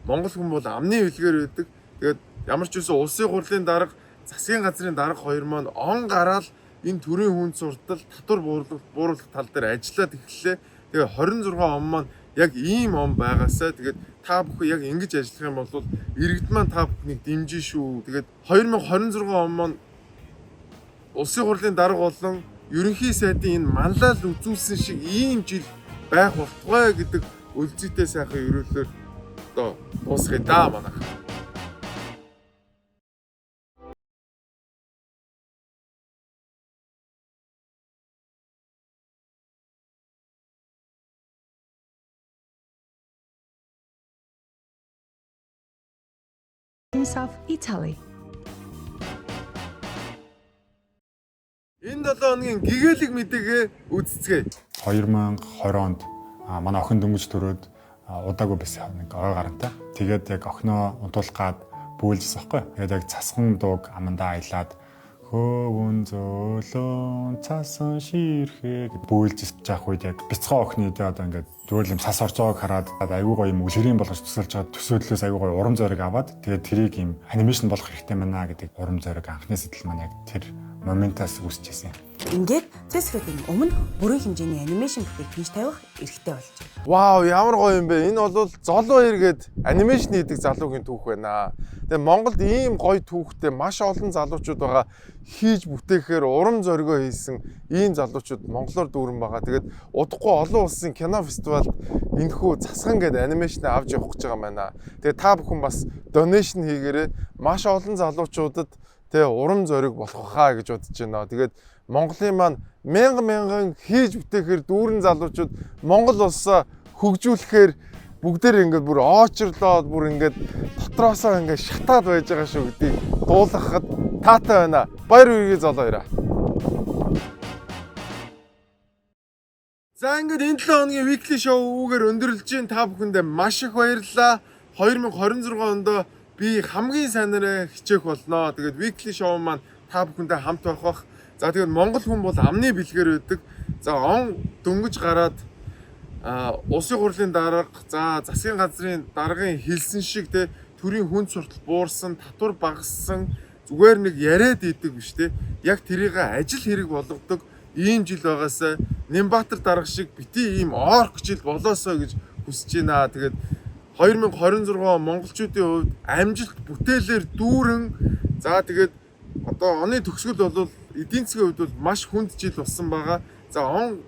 Монгол хүн бол амны бэлгээр байдаг. Тэгээд ямар ч үсэн улсын хурлын дарга, засгийн газрын дарга хоёр маань он гараал энэ төрийн хүнд суртал, татвар бууруулах тал дээр ажиллаад эхэллээ. Тэгээ 26 он маань яг ийм он байгаасаа тэгээд та бүхэн яг ингэж ажиллах юм бол иргэд маань та бүхнийг дэмжин шүү. Тэгээд 2026 он маань улсын хурлын дарга болон ерөнхий сайдын энэ манлаал үзүүлсэн шиг ийм жил байх болтугай гэдэг өлзийтэй сайхан ерөөлөөр одоо дуусгая да манайх. Of Italy. Энэ 7 хоногийн гэгээлэг мэдээгээ үзцгээе. 2020 онд манай охин дөнгөж төрөөд удаагүй байсан нэг ой гарантай. Тэгээд яг охиноо унтуулах гад бөөлжсэн байхгүй. Тэгээд яг цасхан дууг амандаа аялаад хөөвөн зөөлөн цасан ширхээ гэд бөөлж жаах үед яг бяцхан охины дэ одоо ингээд зүгээр л юм цас орж байгааг хараад айгүй гоё юм үлгэрийн болгож төсөөлж байгаа төсөөдлөөс айгүй гоё урам зориг аваад тэгээд тэрийг юм анимашн болох хэрэгтэй байна гэдэг урам зориг анхны сэтэл маань яг тэр моментаас үүсэж ирсэн. Ингээд төсрүүдийн өмнө бүрэн хэмжээний анимашн бүтээгдэхүүн хийж тавих эрхтэй болж байна. Вау, ямар гоё юм бэ? Энэ бол Золоо гээд анимашн хийдэг залуугийн түүх байна. Тэгээ Монголд ийм гоё түүхтэй маш олон залуучууд байгаа. Хийж бүтээхээр урам зоригоо хийсэн ийм залуучууд монголоор дүүрэн байгаа. Тэгээд удахгүй олон улсын кино фестивалд энэхүү цасхан гээд анимашн авч явах гэж байгаа юм байна. Тэгээд та бүхэн бас донешн хийгээрэй. Маш олон залуучуудад тэгээ урам зориг болох хаа гэж бодож байна. Тэгээд Монголын маань мянга мянган хийж бүтээхээр дүүрэн залуучууд Монгол улсаа хөгжүүлэхээр бүгдээр ингээд бүр оочрлоод бүр ингээд дотроосоо ингээд шатаад байж байгаа шүү гэдгийг дуулгахад таатай байна. Баяр хүргэе Золоо хоёроо. За ингээд энэ 7 хоногийн weekly show үүгээр өндөрлөж байна. Та бүхэндээ маш их баярлалаа. 2026 онд би хамгийн сайнараа хичээх болно. Тэгээд weekly show маань та бүхэндээ хамт байх бах. За тэгээд Монгол хүн бол амны бэлгээр байдаг. За он дөнгөж гараад улсын хурлын дарга, за засгийн газрын даргын хэлсэн шиг те төрийн хүнд суртал буурсан, татвар багассан, зүгээр нэг яриад идэг биш те. Яг тэрийг ажил хэрэг болгодог ийм жил байгаасаа Нямбатар дарга шиг бити ийм орк жил болоосоо гэж хүсэж байна. Тэгээд 2026 он монголчуудын хувьд амжилт бүтээлээр дүүрэн, за тэгээд одоо оны төгсгөл бол эдийн засгийн хувьд бол маш хүнд жил болсон байгаа. За он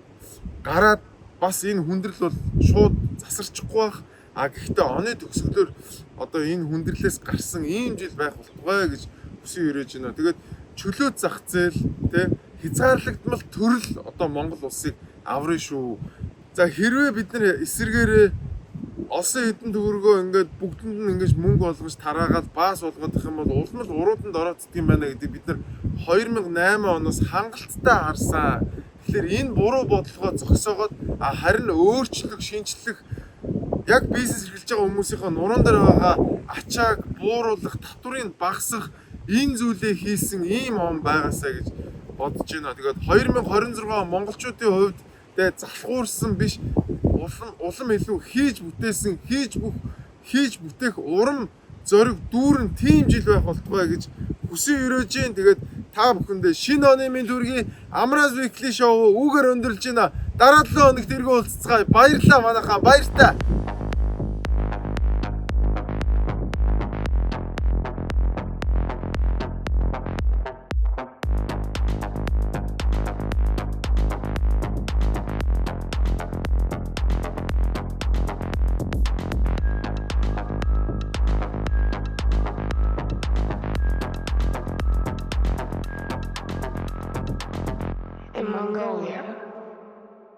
гараад бас энэ хүндрэл бол шууд засарчихгүй байх. А гэхдээ оны төгсгөлөөр одоо энэ хүндрэлээс гарсан ийм жил байх болтугай гэж хүсэн өрөөж байна. Тэгээд чөлөөт зах зээл тэ хязгаарлагдмал төрөл одоо Монгол улсыг аврын шүү. За хэрвээ бид нар эсэргээрээ олсон хэдэн төгрөгөө ингээд бүгдэнд нь ингэж мөнгө олгож тараагаад баас болгох юм бол улам л урууданд орооддаг юм байна гэдэг бид нар 2008 оноос хангалттай харсан. Тэгэхээр энэ буруу бодлогоо зогсоогоод харин өөрчлөх, шинжлэх яг бизнес эрхэлж байгаа хүмүүсийнхээ нуруунд дээр байгаа ачааг бууруулах, татврыг багасгах энэ зүйлээ хийсэн ийм он байгаасаа гэж бодож байна. Тэгээд 2026 он монголчуудын хувьд тэгээ залхуурсан биш, улам илүү хийж бүтээсэн, хийж бүтээх урам зориг дүүрэн тийм жил байх болтугай гэж хүсэн өрөөж байна. Тэгээд та бүхэндээ шинэ оны минь төргийн Amraz Weekly Show үүгээр өндөрлж байна. Дараа 7 хоногт эргэн уулзцгаая. Баярлалаа манайхаа. Баяртай. In Mongolia.